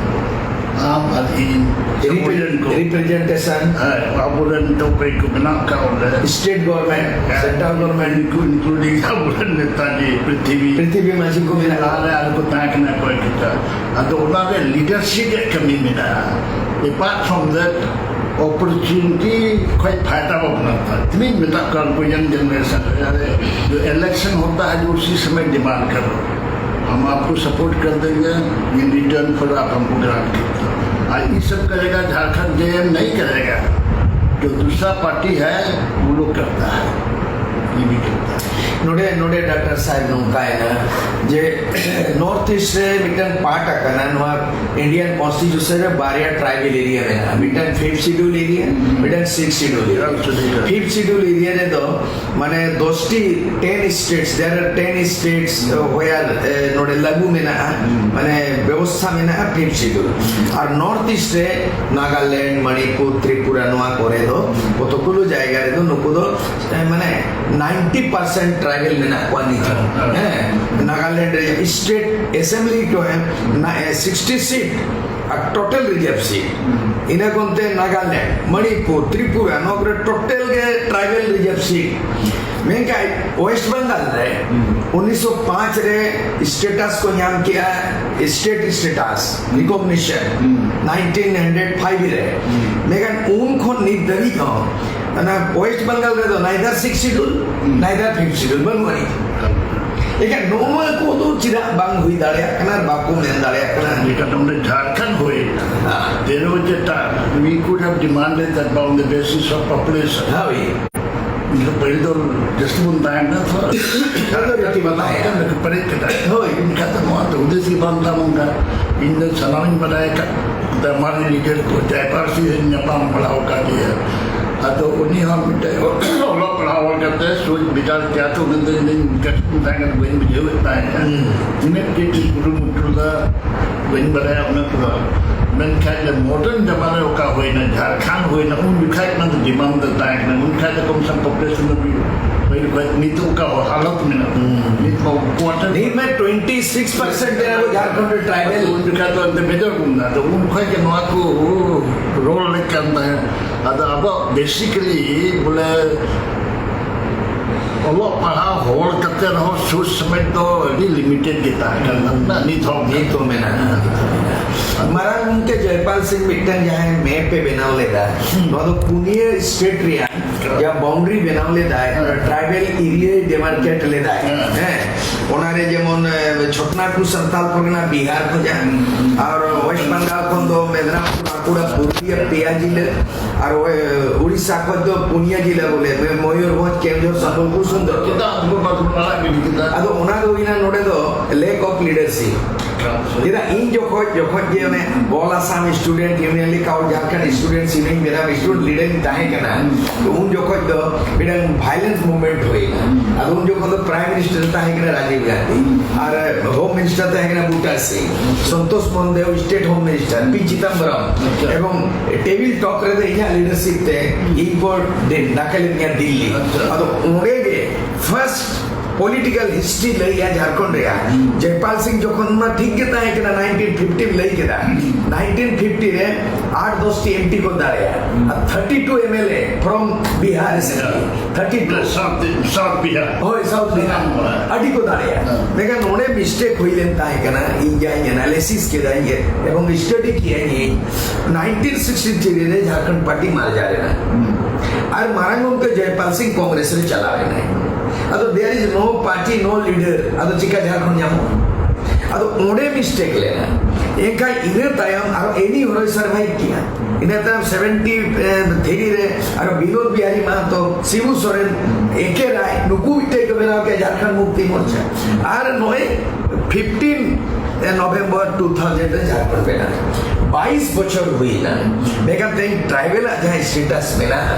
ᱟᱢ ᱟᱨ ᱤᱧ, ᱥᱟᱵᱚᱨᱡᱚᱱ ᱠᱚ᱾ ᱨᱤᱯᱨᱮᱡᱮᱱᱴᱮᱥᱚᱱ᱾ ᱦᱮᱸ, ᱟᱵᱚᱨᱮᱱ ᱫᱚ ᱚᱠᱚᱭ ᱠᱚ ᱢᱮᱱᱟᱜ ᱠᱟᱜ ᱚᱸᱰᱮ? ᱥᱴᱮᱴ ᱜᱚᱵᱷᱚᱨᱢᱮᱱᱴ, ᱦᱮᱸ, ᱥᱮᱱᱴᱨᱟᱞ ᱜᱚᱵᱷᱚᱨᱢᱮᱱᱴ᱾ ᱤᱱᱠᱞᱩᱰᱤᱝ ᱟᱵᱚᱨᱮᱱ ᱱᱮᱛᱟᱡᱤ ᱯᱨᱤᱛᱷᱤᱵᱤ᱾ ᱯᱨᱤᱛᱷᱤᱵᱤ ᱢᱟᱹᱡᱷᱤ ᱠᱚ ᱢᱮᱱᱟᱜ ᱞᱟᱦᱟᱨᱮ ᱟᱨ ᱠᱚ ᱛᱟᱦᱮᱸ ᱠᱟᱱᱟ ᱚᱠᱚᱭ ᱠᱚ᱾ ᱟᱫᱚ ᱚᱱᱟᱨᱮ ᱞᱤᱰᱟᱨᱥᱤᱯ ᱨᱮᱭᱟᱜ ᱠᱟᱹᱢᱤ ᱢᱮᱱᱟᱜᱼᱟ᱾ Apart from that, ᱚᱯᱚᱨᱪᱩᱱᱤᱴᱤ ᱠᱷᱚᱡ ᱯᱷᱟᱭᱫᱟ ᱵᱟᱵᱚᱱ ᱦᱟᱛᱟᱣᱟ᱾ ᱛᱤᱱᱟᱹᱧ ᱢᱮᱛᱟᱜ ᱠᱚᱣᱟ ᱩᱱᱠᱩ ᱭᱟᱝ ᱡᱮᱱᱟᱨᱮᱥᱚᱱ ᱨᱮ, ᱟᱨᱮ, ᱡᱚ ᱤᱞᱮᱠᱥᱚᱱ ᱦᱳᱛᱟ ᱦᱟᱭ, ᱩᱥᱤ ᱥᱚᱢᱚᱭ ᱰᱤᱢᱟᱱᱰ ᱠᱟᱨᱳ, ᱦᱟᱢ ᱟᱯᱠᱳ ᱥᱟᱯᱳᱨᱴ ᱠᱟᱨ ᱫᱮᱝᱜᱮ, ᱤᱱ ᱨᱤᱴᱟᱨᱱ ᱯᱷᱚᱨ ᱟᱯ ᱦᱟᱢᱠᱳ ᱜᱨᱟᱱᱴ ᱠᱟᱨᱛᱮ ᱦᱳ᱾ ᱟᱨ ᱤᱱ ᱥᱚᱵ ᱠᱟᱨᱮᱜᱟ, ᱡᱷᱟᱨᱠᱷᱚᱸᱰ ᱡᱮ ᱮᱢ ᱱᱟᱦᱤᱸ ᱠᱟᱨᱮᱜᱟ, ᱡᱚ ᱫᱩᱥᱨᱟ ᱯᱟᱨᱴᱤ ᱦᱟᱭ, ᱣᱳ ᱞᱳᱜ ᱠᱟᱨᱛᱟ ᱦᱟᱭ, ᱭᱮ ᱵᱷᱤ ᱠᱟᱨᱛᱟ ᱦᱟᱭ᱾ ᱱᱚᱰᱮ ᱱᱚᱰᱮ ᱰᱟᱠᱛᱟᱨ ᱥᱟᱦᱮᱵ, ᱱᱚᱝᱠᱟᱭᱮᱱᱟ ᱡᱮ ᱱᱚᱨᱛᱷ ᱤᱥᱴ ᱨᱮ ᱢᱤᱫᱴᱟᱝ ᱯᱟᱨᱴ ᱟᱠᱟᱱᱟ ᱱᱚᱣᱟ ᱤᱱᱰᱤᱭᱟᱱ ᱠᱚᱱᱥᱴᱤᱴᱤᱭᱩᱥᱚᱱ ᱨᱮ, ᱵᱟᱨᱭᱟ ᱴᱨᱟᱭᱵᱮᱞ ᱮᱨᱤᱭᱟ ᱢᱮᱱᱟᱜᱼᱟ, ᱢᱤᱫᱴᱟᱝ ᱯᱷᱤᱯᱛᱷ ᱥᱤᱰᱩᱞ ᱮᱨᱤᱭᱟ, ᱢᱤᱫᱴᱟᱝ six schedule area. Fifth schedule area ᱨᱮᱫᱚ ᱢᱟᱱᱮ ᱫᱚᱥᱴᱤ, ten states, there are ten states where ᱱᱚᱰᱮ ᱞᱟᱹᱜᱩ ᱢᱮᱱᱟᱜᱼᱟ, ᱢᱟᱱᱮ ᱵᱮᱵᱚᱥᱛᱷᱟ ᱢᱮᱱᱟᱜᱼᱟ ᱯᱷᱤᱯᱛᱷ ᱥᱤᱰᱩᱞ᱾ ᱟᱨ ᱱᱚᱨᱛᱷ ᱤᱥᱴ ᱨᱮ ᱱᱟᱜᱟᱞᱮᱱᱰ, ᱢᱟᱱᱤᱯᱩᱨ, ᱛᱨᱤᱯᱩᱨᱟ, ᱱᱚᱣᱟ ᱠᱚᱨᱮ ᱫᱚ ᱠᱚᱛᱚᱠ ᱜᱩᱞᱳ ᱡᱟᱭᱜᱟ ᱨᱮᱫᱚ ᱱᱩᱠᱩ ᱫᱚ ᱮ, ᱢᱟᱱᱮ ᱱᱟᱭᱤᱱᱴᱤ ᱯᱟᱨᱥᱮᱱᱴ ᱴᱨᱟᱭᱵᱮᱞ ᱢᱮᱱᱟᱜ ᱠᱚᱣᱟ ᱱᱤᱛ ᱦᱚᱸ᱾ ᱦᱮᱸ, ᱱᱟᱜᱟᱞᱮᱱᱰ ᱨᱮ ᱥᱴᱮᱴ ᱮᱥᱮᱢᱵᱞᱤ ᱠᱚ ᱮᱢ ᱱᱟ-, ᱮ, ᱥᱤᱠᱥᱴᱤ ᱥᱤᱴ ᱟᱨ ᱴᱳᱴᱟᱞ ᱨᱤᱡᱟᱨᱵᱷ ᱥᱤᱴ᱾ ᱤᱱᱟᱹ ᱠᱚᱱᱛᱮ ᱱᱟᱜᱟᱞᱮᱱᱰ, ᱢᱚᱬᱤᱯᱩᱨ, ᱛᱨᱤᱯᱩᱨᱟ, ᱱᱚᱣᱟ ᱠᱚᱨᱮ ᱴᱳᱴᱟᱞ ᱜᱮ ᱴᱨᱟᱭᱵᱮᱞ ᱨᱤᱡᱟᱨᱵᱷ ᱥᱤᱴ᱾ ᱢᱮᱱᱠᱷᱟᱱ ᱳᱭᱮᱥᱴ ᱵᱮᱝᱜᱟᱞ ᱨᱮ ᱩᱱᱤᱥᱥᱚ ᱯᱟᱸᱪ ᱨᱮ ᱥᱴᱮᱴᱟᱥ ᱠᱚ ᱧᱟᱢ ᱠᱮᱜᱼᱟ state states recognition nineteen hundred five ᱨᱮ᱾ ᱢᱮᱱᱠᱷᱟᱱ ᱩᱱ ᱠᱷᱚᱱ ᱱᱤᱛ ᱫᱷᱟᱹᱵᱤᱡ ᱦᱚᱸ ᱚᱱᱟ ᱳᱭᱮᱥᱴ ᱵᱮᱝᱜᱟᱞ ᱨᱮᱫᱚ ᱱᱟᱭᱫᱟᱨ ᱥᱤᱠᱥ ᱥᱤᱰᱩᱞ, ᱱᱟᱭᱫᱟᱨ ᱯᱷᱤᱯᱛᱷ ᱥᱤᱰᱩᱞ ᱵᱟᱹᱱᱩᱜ ᱟᱹᱱᱤᱡ᱾ ᱮᱱᱠᱷᱟᱱ ᱱᱚᱣᱟ ᱠᱚᱫᱚ ᱪᱮᱫᱟᱜ ᱵᱟᱝ ᱦᱩᱭ ᱫᱟᱲᱮᱭᱟᱜ ᱠᱟᱱᱟ ᱟᱨ ᱵᱟᱠᱚ ᱢᱮᱱ ᱫᱟᱲᱮᱭᱟᱜ ᱠᱟᱱᱟ? ᱡᱮᱴᱟ ᱱᱚᱰᱮ ᱡᱷᱟᱲᱠᱷᱚᱸᱰ ᱦᱩᱭ, there was a time we could have demanded that on the basis of population. ᱦᱳᱭ᱾ ᱯᱟᱹᱦᱤᱞ ᱫᱚ ᱡᱟᱹᱥᱛᱤ ᱵᱚᱱ ᱛᱟᱦᱮᱸ ᱠᱟᱱᱟ ᱛᱚ᱾ ᱯᱟᱹᱦᱤᱞ ᱫᱚ ᱡᱟᱹᱥᱛᱤ ᱵᱚᱱ ᱛᱟᱦᱮᱸ ᱠᱟᱱᱟ᱾ ᱯᱮᱨᱮᱡ ᱠᱮᱫᱟ᱾ ᱦᱳᱭ᱾ ᱮᱱᱠᱷᱟᱱ ᱫᱚ ᱱᱚᱣᱟ ᱫᱚ ᱦᱩᱫᱤᱥ ᱜᱮ ᱵᱟᱝ ᱛᱟᱦᱮᱸ ᱠᱟᱱᱟ᱾ ᱤᱧ ᱫᱚ ᱥᱟᱱᱟᱢᱤᱧ ᱵᱟᱰᱟᱭ ᱟᱠᱟᱫ, ᱢᱟᱨᱮ ᱞᱤᱰᱟᱨ ᱠᱚ ᱡᱟᱭᱯᱟᱨᱥᱤ ᱦᱚᱸᱧ ᱧᱟᱯᱟᱢ ᱵᱟᱲᱟ ᱟᱠᱟᱫ ᱜᱮᱭᱟ᱾ ᱟᱫᱚ ᱩᱱᱤ ᱦᱚᱸ ᱢᱤᱫᱴᱮᱡ ᱚᱞᱚᱜ ᱯᱟᱲᱦᱟᱣ ᱦᱚᱲ ᱠᱟᱛᱮ ᱥᱳᱪ ᱵᱤᱪᱟᱨ ᱠᱮᱭᱟ ᱛᱚ, ᱩᱱᱤ ᱫᱚ ᱤᱧ ᱠᱟᱹᱴᱤᱡ ᱤᱧ ᱛᱟᱦᱮᱸ ᱠᱟᱱᱟ, ᱵᱟᱹᱧ ᱵᱩᱡᱷᱟᱹᱣᱮᱫ ᱛᱟᱦᱮᱸᱫ᱾ ᱦᱩᱸ᱾ ᱤᱱᱟᱹᱜ ᱜᱮ ᱤᱧ ᱠᱩᱨᱩᱢᱩᱴᱩ ᱞᱮᱫᱟ, ᱵᱟᱹᱧ ᱵᱟᱰᱟᱭᱟ ᱩᱱᱟᱹᱜ ᱫᱚ᱾ ᱢᱮᱱᱠᱷᱟᱱ ᱡᱮ ᱢᱚᱰᱟᱨᱱ ᱡᱟᱢᱟᱱᱟ ᱨᱮ ᱚᱠᱟ ᱦᱩᱭᱱᱟ, ᱡᱷᱟᱲᱠᱷᱚᱸᱰ ᱦᱩᱭᱱᱟ, ᱩᱱ ᱡᱚᱠᱷᱟᱡ ᱚᱱᱟ ᱫᱚ ᱰᱤᱢᱟᱱᱰ ᱫᱚ ᱛᱟᱦᱮᱸ ᱠᱟᱱᱟ, ᱩᱱ ᱡᱚᱠᱷᱟᱡ ᱫᱚ ᱠᱚᱢ ᱥᱮ ᱠᱚᱢ ᱯᱚᱯᱩᱞᱮᱥᱚᱱ ᱫᱚ ᱯᱟᱹᱦᱤᱞ ᱠᱷᱚᱡ ᱱᱤᱛᱚᱜ ᱚᱠᱟ ᱦᱟᱞᱚᱛ ᱢᱮᱱᱟᱜᱼᱟ, ᱦᱩᱸ᱾ ᱱᱤᱛ ᱠᱚ ᱠᱚᱣᱟᱴᱟᱨ ᱱᱤᱛ ᱢᱟ ᱴᱩᱭᱮᱱᱴᱤ ᱥᱤᱠᱥ ᱯᱟᱨᱥᱮᱱᱴ ᱨᱮ ᱟᱵᱚ ᱡᱷᱟᱲᱠᱷᱚᱸᱰ ᱨᱮ ᱴᱨᱟᱭᱵᱮᱞ᱾ ᱩᱱ ᱡᱚᱠᱷᱟᱡ ᱫᱚ ᱮᱱᱛᱮ ᱢᱮᱡᱚᱨ ᱠᱚ ᱢᱮᱱᱟᱜᱼᱟ, ᱟᱫᱚ ᱩᱱ ᱠᱷᱚᱡ ᱜᱮ ᱱᱚᱣᱟ ᱠᱚ ᱨᱚᱲ ᱞᱮᱫ ᱠᱟᱱ ᱛᱟᱦᱮᱸᱫ᱾ ᱟᱫᱚ ᱟᱵᱚᱣᱟᱜ ᱵᱮᱥᱤᱠᱟᱞᱤ ᱵᱚᱞᱮ ᱚᱞᱚᱜ ᱯᱟᱲᱦᱟᱣ ᱦᱚᱲ ᱠᱟᱛᱮ ᱨᱮᱦᱚᱸ ᱥᱩᱨ ᱥᱚᱢᱮᱛ ᱫᱚ ᱟᱹᱰᱤ ᱞᱤᱢᱤᱴᱮᱰ ᱜᱮ ᱛᱟᱦᱮᱸ ᱠᱟᱱᱟ᱾ ᱱᱤᱛ ᱦᱚᱸ ᱱᱤᱛ ᱦᱚᱸ ᱢᱮᱱᱟᱜᱼᱟ᱾ ᱢᱟᱨᱟᱝ ᱜᱚᱢᱠᱮ ᱡᱚᱭᱯᱟᱞ ᱥᱤᱝ ᱢᱤᱫᱴᱟᱝ ᱡᱟᱦᱟᱸᱭ ᱢᱮᱯ ᱮ ᱵᱮᱱᱟᱣ ᱞᱮᱫᱟ, ᱱᱚᱣᱟ ᱫᱚ ᱯᱩᱱᱭᱟᱹ ᱥᱴᱮᱴ ᱨᱮᱭᱟᱜ ᱡᱟᱦᱟᱸ ᱵᱟᱣᱩᱱᱰᱟᱨᱤ ᱵᱮᱱᱟᱣ ᱞᱮᱫᱟᱭ, ᱴᱨᱟᱭᱵᱟᱞ ᱮᱨᱤᱭᱟ ᱰᱮᱢᱟᱨᱠᱮᱴ ᱞᱮᱫᱟᱭ᱾ ᱦᱮᱸ, ᱚᱱᱟᱨᱮ ᱡᱮᱢᱚᱱ ᱮ, ᱪᱷᱳᱴᱱᱟᱜᱯᱩᱨ ᱥᱟᱱᱛᱟᱞ ᱯᱟᱨᱜᱟᱱᱟ ᱵᱤᱦᱟᱨ ᱠᱷᱚᱱᱟᱜ, ᱟᱨ ᱳᱭᱮᱥᱴ ᱵᱮᱝᱜᱟᱞ ᱠᱷᱚᱱ ᱫᱚ ᱢᱮᱫᱽᱱᱟᱯᱩᱨ, ᱵᱟᱸᱠᱩᱲᱟ, ᱯᱩᱨᱩᱞᱤᱭᱟ, ᱯᱮᱭᱟ ᱡᱤᱞᱟᱹ, ᱟᱨ ᱳᱭ, ᱩᱲᱤᱥᱥᱟ ᱠᱷᱚᱱ ᱫᱚ ᱯᱩᱱᱭᱟ ᱡᱤᱞᱟᱹ ᱵᱚᱞᱮ, ᱢᱚᱭᱩᱨᱵᱷᱚᱸᱡᱽ, ᱠᱮᱣᱚᱱᱡᱷᱚᱨ, ᱥᱚᱢᱵᱚᱞᱯᱩᱨ, ᱥᱩᱱᱫᱚᱨᱜᱚᱲ᱾ ᱟᱫᱚ ᱚᱱᱟ ᱫᱚ ᱦᱩᱭᱱᱟ ᱱᱚᱰᱮ ᱫᱚ lack of leadership᱾ ᱪᱮᱫᱟᱜ ᱤᱧ ᱡᱚᱠᱷᱚᱡ, ᱡᱚᱠᱷᱚᱡ ᱜᱮ ᱚᱱᱮ All Assam Student Union ᱞᱮᱠᱟ, All Jharkhand Students Union ᱵᱮᱱᱟᱣ student leader ᱤᱧ ᱛᱟᱦᱮᱸ ᱠᱟᱱᱟ, ᱛᱚ ᱩᱱ ᱡᱚᱠᱷᱚᱡ ᱫᱚ ᱢᱤᱫᱴᱟᱝ violence movement ᱦᱩᱭᱱᱟ᱾ ᱟᱫᱚ ᱩᱱ ᱡᱚᱠᱷᱚᱱ ᱫᱚ Prime Minister ᱛᱟᱦᱮᱸ ᱠᱟᱱᱟ ᱨᱟᱡᱤᱵᱽ ᱜᱟᱱᱫᱷᱤ, ᱟᱨ Home Minister ᱛᱟᱦᱮᱸ ᱠᱟᱱᱟ Buta Singh, Santosh Mohan Dev State Home Minister, P Chidambaram, ᱟᱪᱪᱷᱟ᱾ ᱮᱵᱚᱝ ᱴᱮᱵᱤᱞ ᱴᱚᱠ ᱨᱮᱫᱚ ᱤᱧᱟᱹᱜ leadership ᱛᱮ ᱤᱧ ᱠᱚ ᱰᱮ-, ᱰᱟᱠᱮ ᱞᱮᱫᱤᱧᱟ ᱫᱤᱞᱞᱤ᱾ ᱟᱪᱪᱷᱟ᱾ ᱟᱫᱚ ᱚᱸᱰᱮ ᱜᱮ first political history ᱞᱟᱹᱭᱟ ᱡᱷᱟᱲᱠᱷᱚᱸᱰ ᱨᱮᱭᱟᱜ᱾ ᱡᱚᱭᱯᱟᱞ ᱥᱤᱝ ᱡᱚᱠᱷᱚᱱ ᱢᱟ ᱴᱷᱤᱠ ᱜᱮ ᱛᱟᱦᱮᱸ ᱠᱟᱱᱟ, nineteen fifty ᱞᱟᱹᱭ ᱠᱮᱫᱟ, nineteen fifty ᱨᱮ ᱟᱴ ᱫᱚᱥ ᱴᱤ M T ᱠᱚ ᱫᱟᱲᱮᱭᱟ, ᱟᱨ thirty two M L A from Bihar, thirty two᱾ South, South Bihar᱾ ᱦᱳᱭ, South Bihar᱾ ᱦᱮᱸ᱾ ᱟᱹᱰᱤ ᱠᱚ ᱫᱟᱲᱮᱭᱟ᱾ ᱦᱮᱸ᱾ ᱢᱮᱱᱠᱷᱟᱱ ᱱᱚᱰᱮ mistake ᱦᱩᱭ ᱞᱮᱱ ᱛᱟᱦᱮᱸ ᱠᱟᱱᱟ, ᱤᱧ ᱡᱟᱧ analysis ᱠᱮᱫᱟ ᱤᱧ ᱮᱵᱚᱝ study ᱠᱮᱫᱟ ᱤᱧ, nineteen sixty three ᱨᱮ ᱡᱷᱟᱲᱠᱷᱚᱸᱰ ᱯᱟᱨᱴᱤ merger ᱮᱱᱟ᱾ ᱟᱨ ᱢᱟᱨᱟᱝ ᱜᱚᱢᱠᱮ ᱡᱚᱭᱯᱟᱞ ᱥᱤᱝ ᱠᱚᱝᱜᱨᱮᱥ ᱨᱮ ᱪᱟᱞᱟᱣ ᱮᱱᱟᱭ᱾ ᱟᱫᱚ there is no party, no leader, ᱟᱫᱚ ᱪᱤᱠᱟ ᱡᱷᱟᱲᱠᱷᱚᱸᱰ ᱧᱟᱢᱚᱜᱼᱟ? ᱟᱫᱚ ᱚᱸᱰᱮ mistake ᱞᱮᱱᱟ᱾ ᱮᱱᱠᱷᱟᱱ ᱤᱱᱟᱹ ᱛᱟᱭᱚᱢ ᱟᱨᱚ ᱮᱱᱤ ᱦᱚᱨᱚᱭ survive ᱠᱮᱜᱼᱟ᱾ ᱤᱱᱟᱹ ᱛᱟᱭᱚᱢ seventy three ᱨᱮ ᱟᱨᱚ ᱵᱤᱱᱳᱫ ᱵᱤᱦᱟᱨᱤ ᱢᱟᱦᱟᱛᱚ, ᱥᱤᱵᱩ ᱥᱚᱨᱮᱱ, ᱮ ᱠᱮ ᱨᱟᱭ, ᱱᱩᱠᱩ ᱢᱤᱫᱴᱮᱡ ᱠᱚ ᱵᱮᱱᱟᱣ ᱠᱮᱜᱼᱟ ᱡᱷᱟᱲᱠᱷᱚᱸᱰ ᱢᱩᱠᱛᱤ ᱢᱳᱨᱪᱟ᱾ ᱟᱨ ᱱᱚᱜᱼᱚᱭ fifteen November two thousand ᱨᱮ ᱡᱷᱟᱲᱠᱷᱚᱸᱰ ᱵᱮᱱᱟᱣ᱾ ᱵᱟᱭᱤᱥ ᱵᱚᱪᱷᱚᱨ ᱦᱩᱭᱱᱟ᱾ ᱢᱮᱱᱠᱷᱟᱱ ᱛᱮᱦᱮᱧ tribal ᱟᱜ ᱡᱟᱦᱟᱸ status ᱢᱮᱱᱟᱜᱼᱟ,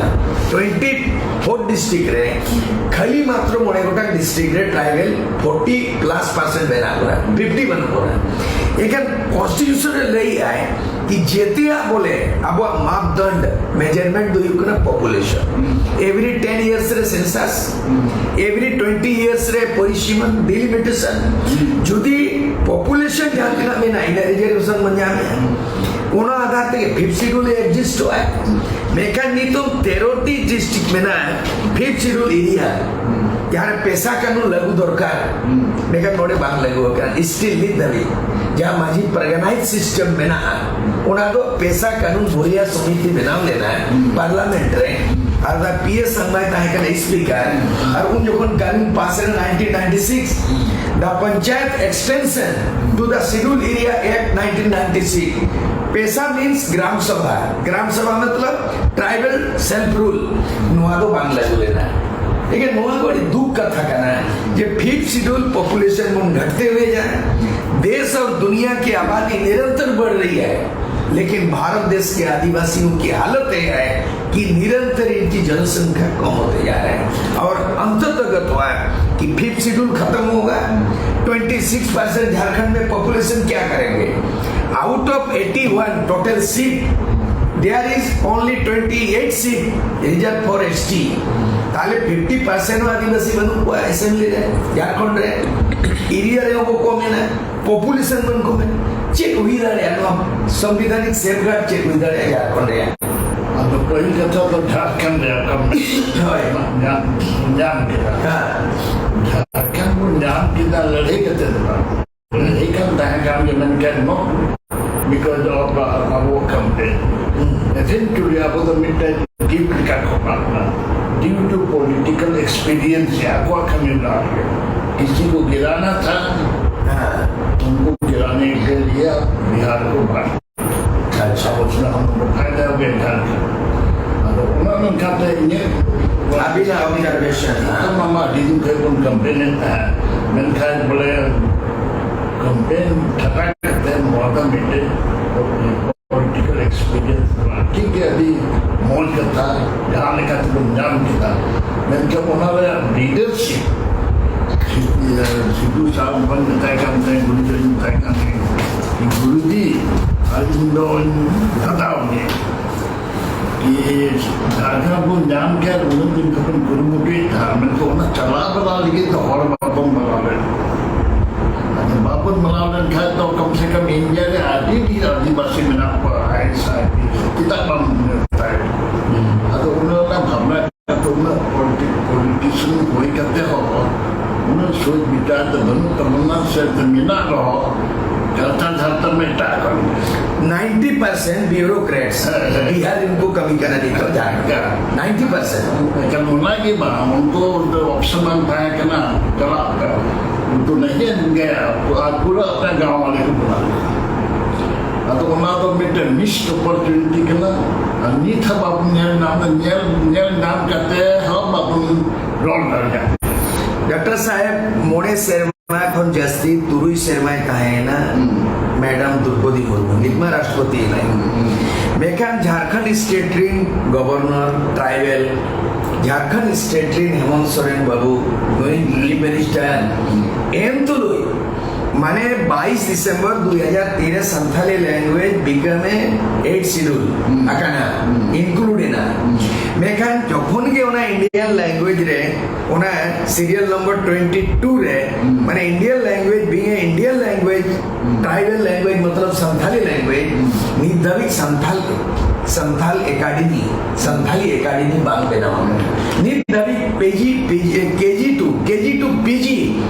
twenty four district ᱨᱮ ᱠᱷᱟᱹᱞᱤ ᱢᱟᱛᱨᱚ ᱢᱚᱬᱮ ᱜᱚᱴᱟᱝ district ᱨᱮ tribal forty plus percent ᱢᱮᱱᱟᱜ ᱵᱚᱱᱟ, fifty ᱵᱟᱹᱱᱩᱜ ᱵᱚᱱᱟ᱾ ᱮᱱᱠᱷᱟᱱ constitution ᱨᱮ ᱞᱟᱹᱭᱮᱜᱼᱟᱭ ᱠᱤ ᱡᱮᱛᱮᱭᱟᱜ ᱵᱚᱞᱮ ᱟᱵᱚᱣᱟᱜ ᱢᱟᱯᱫᱚᱱᱰ, measurement ᱫᱚ ᱦᱩᱭᱩᱜ ᱠᱟᱱᱟ population᱾ Every ten years ᱨᱮ census, every twenty years ᱨᱮ ᱯᱚᱨᱤᱥᱤᱢᱟ, delimitation᱾ ᱡᱩᱫᱤ population ᱡᱟᱦᱟᱸ ᱛᱤᱱᱟᱹᱜ ᱢᱮᱱᱟᱜᱼᱟ, ᱤᱱᱟᱹᱜ reservation ᱵᱚᱱ ᱧᱟᱢᱮᱜᱼᱟ᱾ ᱚᱱᱟ ᱟᱫᱷᱟᱨ ᱛᱮᱜᱮ ᱯᱷᱤᱯᱛᱷ ᱥᱤᱰᱩᱞ ᱮᱠᱡᱤᱥᱴᱚᱜᱼᱟ᱾ ᱢᱮᱱᱠᱷᱟᱱ ᱱᱤᱛᱚᱜ ᱛᱮᱨᱚᱴᱤ ᱰᱤᱥᱴᱨᱤᱠᱴ ᱢᱮᱱᱟᱜᱼᱟ ᱯᱷᱤᱯᱛᱷ ᱥᱤᱰᱩᱞ ᱮᱨᱤᱭᱟ, ᱡᱟᱦᱟᱸ ᱨᱮ ᱯᱮᱥᱟ ᱠᱟᱹᱱᱩᱱ ᱞᱟᱹᱜᱩ ᱫᱚᱨᱠᱟᱨ᱾ ᱢᱮᱱᱠᱷᱟᱱ ᱱᱚᱰᱮ ᱵᱟᱝ ᱞᱟᱹᱜᱩ ᱟᱠᱟᱱᱟ ᱥᱴᱤᱞ ᱱᱤᱛ ᱫᱷᱟᱹᱵᱤᱡ᱾ ᱡᱟᱦᱟᱸ ᱢᱟᱹᱡᱷᱤ ᱯᱟᱨᱜᱟᱱᱟᱭᱤᱡ ᱥᱤᱥᱴᱮᱢ ᱢᱮᱱᱟᱜᱼᱟ, ᱚᱱᱟ ᱫᱚ ᱯᱮᱥᱟ ᱠᱟᱹᱱᱩᱱ ᱵᱚᱨᱤᱭᱟ ᱥᱚᱢᱤᱛᱤ ᱵᱮᱱᱟᱣ ᱞᱮᱱᱟ ᱯᱟᱨᱞᱟᱢᱮᱱᱴ ᱨᱮ, ᱟᱨ ᱫᱟ ᱯᱤ ᱮᱥ ᱥᱟᱝᱢᱟᱭ ᱛᱟᱦᱮᱸ ᱠᱟᱱᱟ ᱥᱯᱤᱠᱟᱨ᱾ ᱟᱨ ᱩᱱ ᱡᱚᱠᱷᱚᱱ ᱠᱟᱹᱱᱩᱱ ᱯᱟᱥ ᱮᱱᱟ nineteen ninety six, the Panchayat Extension to the Schedule Area Act nineteen ninety six, ᱯᱮᱥᱟ means ᱜᱨᱟᱢ ᱥᱟᱵᱷᱟ, ᱜᱨᱟᱢ ᱥᱟᱵᱷᱟ ᱢᱚᱛᱞᱚᱵ ᱴᱨᱟᱭᱵᱟᱞ ᱥᱮᱞᱯ ᱨᱩᱞ, ᱱᱚᱣᱟ ᱫᱚ ᱵᱟᱝ ᱞᱟᱹᱜᱩ ᱞᱮᱱᱟ᱾ ᱮᱠᱮᱱ ᱱᱚᱣᱟ ᱠᱚ ᱟᱹᱰᱤ ᱫᱩᱠ ᱠᱟᱛᱷᱟ ᱠᱟᱱᱟ ᱡᱮ ᱯᱷᱤᱯᱛᱷ ᱥᱤᱰᱩᱞ पॉपुलेशन ᱵᱚᱱ ᱜᱷᱟᱴᱛᱮ ᱦᱩᱭ ᱡᱟ, देश और दुनिया की आबादी निरंतर बढ़ रही है, लेकिन भारत देश के आदिवासियों की हालत यह है कि निरंतर इनकी जनसंख्या कम होते जा रहे हैं। और अंततगत हुआ है कि फिफ्थ शेड्यूल खत्म होगा, ट्वेंटी सिक्स परसेंट झारखंड में पॉपुलेशन क्या करेंगे? Out of eighty one total seat, there is only twenty eight seat reserved for S T. ᱛᱟᱦᱞᱮ ᱯᱷᱤᱯᱴᱤ ᱯᱟᱨᱥᱮᱱᱴ ᱟᱹᱫᱤᱵᱟᱹᱥᱤ ᱵᱟᱹᱱᱩᱜ ᱠᱚᱣᱟ ᱮᱥᱮᱢᱵᱞᱤ ᱨᱮ, ᱡᱷᱟᱲᱠᱷᱚᱸᱰ ᱨᱮ᱾ ᱮᱨᱤᱭᱟ ᱨᱮᱦᱚᱸ ᱠᱚ ᱠᱚᱢ ᱮᱱᱟ, ᱯᱚᱯᱩᱞᱮᱥᱚᱱ ᱵᱚᱱ ᱠᱚᱢ ᱮᱱᱟ᱾ ᱪᱮᱫ ᱦᱩᱭ ᱫᱟᱲᱮᱭᱟᱜᱼᱟ ᱱᱚᱣᱟ ᱥᱚᱝᱵᱤᱫᱷᱟᱱᱤᱠ ᱥᱮᱯᱷᱜᱟᱨᱰ, ᱪᱮᱫ ᱦᱩᱭ ᱫᱟᱲᱮᱭᱟᱜᱼᱟ ᱡᱷᱟᱲᱠᱷᱚᱸᱰ ᱨᱮᱭᱟᱜ? ᱟᱫᱚ ᱯᱟᱹᱦᱤᱞ ᱠᱟᱛᱷᱟ ᱫᱚ ᱡᱷᱟᱲᱠᱷᱚᱸᱰ ᱨᱮᱭᱟᱜ ᱠᱟᱹᱢᱤ᱾ ᱦᱳᱭ᱾ ᱧᱟᱢ, ᱧᱟᱢ ᱠᱮᱫᱟ᱾ ᱦᱮᱸ᱾ ᱡᱷᱟᱲᱠᱷᱚᱸᱰ ᱵᱚᱱ ᱧᱟᱢ ᱠᱮᱫᱟ ᱞᱟᱹᱲᱦᱟᱹᱭ ᱠᱟᱛᱮ ᱫᱚ ᱵᱟᱝ᱾ ᱞᱟᱹᱲᱦᱟᱹᱭ ᱠᱟᱱ ᱛᱟᱦᱮᱸ ᱠᱟᱱ ᱜᱮ, ᱢᱮᱱᱠᱷᱟᱱ ᱱᱚ-, because of, uh, ᱟᱵᱚ campaign᱾ ᱮᱵᱷᱮᱱᱪᱩᱭᱮᱞᱤ ᱟᱵᱚ ᱫᱚ ᱢᱤᱫᱴᱮᱱ ᱜᱤᱯᱷᱴ ᱞᱮᱠᱟ ᱠᱚ ᱮᱢᱟ ᱵᱚᱱᱟ᱾ Due to political experience ᱟᱠᱚᱣᱟᱜ ᱠᱟᱹᱢᱤ ᱚᱱᱟ ᱨᱮᱜᱮ᱾ ᱠᱤᱥᱤ ᱠᱚ ᱜᱤᱨᱟᱱᱟ ᱛᱷᱟ, ᱦᱮᱸ᱾ ᱩᱱᱠᱩ ᱜᱤᱨᱟᱱᱮ ᱠᱮ ᱞᱤᱭᱮ ᱵᱤᱦᱟᱨ ᱠᱚ ᱵᱷᱟᱜ ᱟᱪᱪᱷᱟ᱾ ᱟᱵᱚ ᱥᱮᱱᱟᱜ ᱦᱚᱸ ᱯᱷᱟᱭᱫᱟ ᱜᱮ ᱰᱷᱮᱨ ᱜᱮ᱾ ᱟᱫᱚ ᱚᱱᱟ ᱢᱮᱱᱠᱷᱟᱱ ᱛᱮ ᱤᱧᱟᱹᱜ ᱟᱹᱵᱤᱱᱟᱜ observation᱾ ᱱᱤᱛᱚᱜ ᱢᱟ ᱟᱹᱰᱤ ᱫᱤᱱ ᱠᱷᱚᱱ ᱵᱚᱱ ᱠᱮᱢᱯᱮᱱ ᱮᱫ ᱛᱟᱦᱮᱸᱫ, ᱢᱮᱱᱠᱷᱟᱱ ᱵᱚᱞᱮ ᱠᱮᱢᱯᱮᱱ ᱪᱷᱟᱴᱟ ᱠᱟᱛᱮ ᱱᱚᱣᱟ ᱫᱚ ᱢᱤᱫᱴᱮᱡ political experience ᱠᱟᱱᱟ᱾ ᱴᱷᱤᱠ ᱜᱮ, ᱟᱹᱰᱤ ᱢᱚᱡᱽ ᱠᱟᱛᱷᱟ, ᱡᱟᱦᱟᱸ ᱞᱮᱠᱟ ᱛᱮᱵᱚᱱ ᱧᱟᱢ ᱠᱮᱫᱟ, ᱢᱮᱱᱠᱷᱟᱱ ᱚᱱᱟ ᱨᱮᱭᱟᱜ leadership, ᱥᱤᱫᱩ ᱥᱟᱦᱟᱵ ᱵᱚᱱ ᱢᱮᱛᱟᱭ ᱠᱟᱱ ᱛᱟᱦᱮᱸ, ᱜᱩᱨᱩ ᱡᱤ ᱢᱮᱛᱟᱭ ᱠᱟᱱ ᱛᱟᱦᱮᱸ, ᱜᱩᱨᱩᱡᱤ, ᱟᱨ ᱤᱧ ᱫᱚᱧ ᱦᱟᱛᱟᱣ ᱜᱮ᱾ ᱠᱤ ᱡᱷᱟᱲᱠᱷᱚᱸᱰ ᱵᱚᱱ ᱧᱟᱢ ᱠᱮᱫ, ᱩᱱᱟᱹᱜ ᱫᱤᱱ ᱠᱷᱚᱱ ᱵᱚᱱ ᱠᱩᱨᱩᱢᱩᱴᱩᱭᱮᱫ ᱛᱟᱦᱮᱸ, ᱢᱮᱱᱠᱷᱟᱱ ᱚᱱᱟ ᱪᱟᱞᱟᱣ ᱵᱟᱞᱟ ᱞᱟᱹᱜᱤᱫ ᱫᱚ ᱦᱚᱲ ᱵᱟᱵᱚᱱ ᱵᱟᱲᱟᱣ ᱞᱮᱫ᱾ ᱟᱫᱚ ᱵᱟᱵᱚᱱ ᱵᱟᱲᱟᱣ ᱞᱮᱱᱠᱷᱟᱱ ᱫᱚ ᱠᱚᱢ ᱥᱮ ᱠᱚᱢ ᱤᱱᱰᱤᱭᱟ ᱨᱮ ᱟᱹᱰᱤ ᱰᱷᱮᱨ ᱟᱹᱫᱤᱵᱟᱹᱥᱤ ᱢᱮᱱᱟᱜ ᱠᱚᱣᱟ, ᱥᱟᱭ ᱪᱮᱫᱟᱜ ᱵᱟᱢ ᱧᱮᱞ ᱛᱟᱭ? ᱟᱫᱚ ᱩᱱᱟᱹᱜ ᱜᱟᱱ ᱵᱷᱟᱵᱽᱱᱟ ᱠᱟᱛᱮ, ᱩᱱᱟᱹᱜ ᱯᱚᱞᱤᱴᱤ-, ᱯᱚᱞᱤᱴᱤᱥᱤᱭᱟᱱ ᱦᱩᱭ ᱠᱟᱛᱮ ᱦᱚᱸ ᱩᱱᱟᱹᱜ ᱥᱳᱪ ᱵᱤᱪᱟᱨ ᱫᱚ ᱵᱟᱹᱱᱩᱜ ᱛᱟᱵᱚᱱᱟ, ᱥᱮ ᱢᱮᱱᱟᱜ ᱨᱮᱦᱚᱸ ᱠᱟᱞᱪᱟᱨ ᱡᱷᱟᱲᱠᱷᱚᱸᱰ ᱢᱟ ᱮᱴᱟᱜ ᱠᱟᱱ ᱜᱮᱭᱟ᱾ ᱱᱟᱭᱤᱱᱴᱤ ᱯᱟᱨᱥᱮᱱᱴ ᱵᱤᱭᱩᱨᱳᱠᱨᱮᱴᱥ ᱵᱤᱦᱟᱨ ᱨᱮᱱ ᱠᱚ ᱠᱟᱹᱢᱤ ᱠᱟᱱᱟ ᱱᱤᱛᱚᱜ ᱡᱷᱟᱲᱠᱷᱚᱸᱰ᱾ Ninety percent. ᱮᱱᱠᱷᱟᱱ ᱚᱱᱟ ᱜᱮ ᱵᱟᱝ, ᱩᱱᱠᱩ ᱫᱚ ᱚᱯᱥᱚᱱ ᱵᱟᱝ ᱛᱟᱦᱮᱸ ᱠᱟᱱᱟ, ᱪᱟᱞᱟᱜ ᱯᱮ᱾ ᱩᱱᱠᱩ ᱱᱟᱦᱮᱞ ᱜᱮ ᱟᱨ ᱯᱩᱨᱟᱹ ᱚᱠᱟ ᱜᱟᱶ ᱟᱞᱮ ᱠᱚ ᱵᱚᱱᱟ᱾ ᱟᱫᱚ ᱚᱱᱟ ᱫᱚ ᱢᱤᱫᱴᱮᱱ ᱢᱤᱥᱰ ᱚᱯᱚᱨᱪᱩᱱᱤᱴᱤ ᱠᱟᱱᱟ᱾ ᱟᱨ ᱱᱤᱛ ᱦᱚᱸ ᱵᱟᱵᱚᱱ ᱧᱮᱞ ᱧᱟᱢ ᱮᱫᱟ, ᱧᱮᱞ ᱧᱮᱞ ᱧᱟᱢ ᱠᱟᱛᱮ ᱦᱚᱸ ᱵᱟᱵᱚᱱ ᱨᱚᱲ ᱫᱟᱲᱮᱭᱟᱜ᱾ ᱰᱟᱠᱛᱟᱨ ᱥᱟᱦᱮᱵ, ᱢᱚᱬᱮ ᱥᱮᱨᱢᱟ ᱠᱷᱚᱱ ᱡᱟᱹᱥᱛᱤ, ᱛᱩᱨᱩᱭ ᱥᱮᱨᱢᱟᱭ ᱛᱟᱦᱮᱸᱭᱮᱱᱟ ᱢᱮᱰᱟᱢ ᱫᱨᱚᱯᱚᱫᱤ ᱢᱩᱨᱢᱩ, ᱱᱤᱛ ᱢᱟ ᱨᱟᱥᱴᱨᱚᱯᱚᱛᱤ ᱮᱱᱟᱭ᱾ ᱢᱮᱱᱠᱷᱟᱱ ᱡᱷᱟᱲᱠᱷᱚᱸᱰ ᱥᱴᱮᱴ ᱨᱤᱱ ᱜᱚᱵᱷᱚᱨᱱᱚᱨ, ᱴᱨᱟᱭᱵᱮᱞ, ᱡᱷᱟᱲᱠᱷᱚᱸᱰ ᱥᱴᱮᱴ ᱨᱤᱱ ᱦᱮᱢᱚᱱᱛ ᱥᱚᱨᱮᱱ ᱵᱟᱹᱵᱩ, ᱱᱩᱭ ᱪᱤᱯ ᱢᱤᱱᱤᱥᱴᱟᱨ, ᱮᱱ ᱛᱩᱞᱩᱡ ᱢᱟᱱᱮ ᱵᱟᱭᱤᱥ ᱰᱤᱥᱮᱢᱵᱚᱨ ᱫᱩ ᱦᱟᱡᱟᱨ ᱛᱤᱱ ᱨᱮ Santali language become a eighth schedule ᱟᱠᱟᱱᱟ, include ᱮᱱᱟ᱾ ᱢᱮᱱᱠᱷᱟᱱ ᱡᱚᱠᱷᱚᱱ ᱜᱮ ᱚᱱᱟ ᱤᱱᱰᱤᱭᱟᱱ ᱞᱮᱝᱜᱩᱭᱮᱡᱽ ᱨᱮ ᱚᱱᱟ ᱥᱤᱨᱤᱭᱟᱞ ᱱᱚᱢᱵᱚᱨ ᱴᱩᱭᱮᱱᱴᱤ ᱴᱩ ᱨᱮ, ᱢᱟᱱᱮ Indian language, being a Indian language, tribal language, ᱢᱚᱛᱞᱚᱵ ᱥᱟᱱᱛᱷᱟᱞᱤ ᱞᱮᱝᱜᱩᱭᱮᱡᱽ, ᱱᱤᱛ ᱫᱷᱟᱹᱵᱤᱡ ᱥᱟᱱᱛᱷᱟᱞ ᱥᱟᱱᱛᱷᱟᱞ ᱮᱠᱟᱰᱮᱢᱤ, ᱥᱟᱱᱛᱷᱟᱞᱤ ᱮᱠᱟᱰᱮᱢᱤ ᱵᱟᱝ ᱵᱮᱱᱟᱣ ᱟᱠᱟᱱᱟ᱾ ᱱᱤᱛ ᱫᱷᱟᱹᱵᱤᱡ ᱯᱤᱡᱤ, ᱯᱤᱡᱤ, ᱠᱮᱡᱤ ᱴᱩ, ᱠᱮᱡᱤ ᱴᱩ ᱯᱤᱡᱤ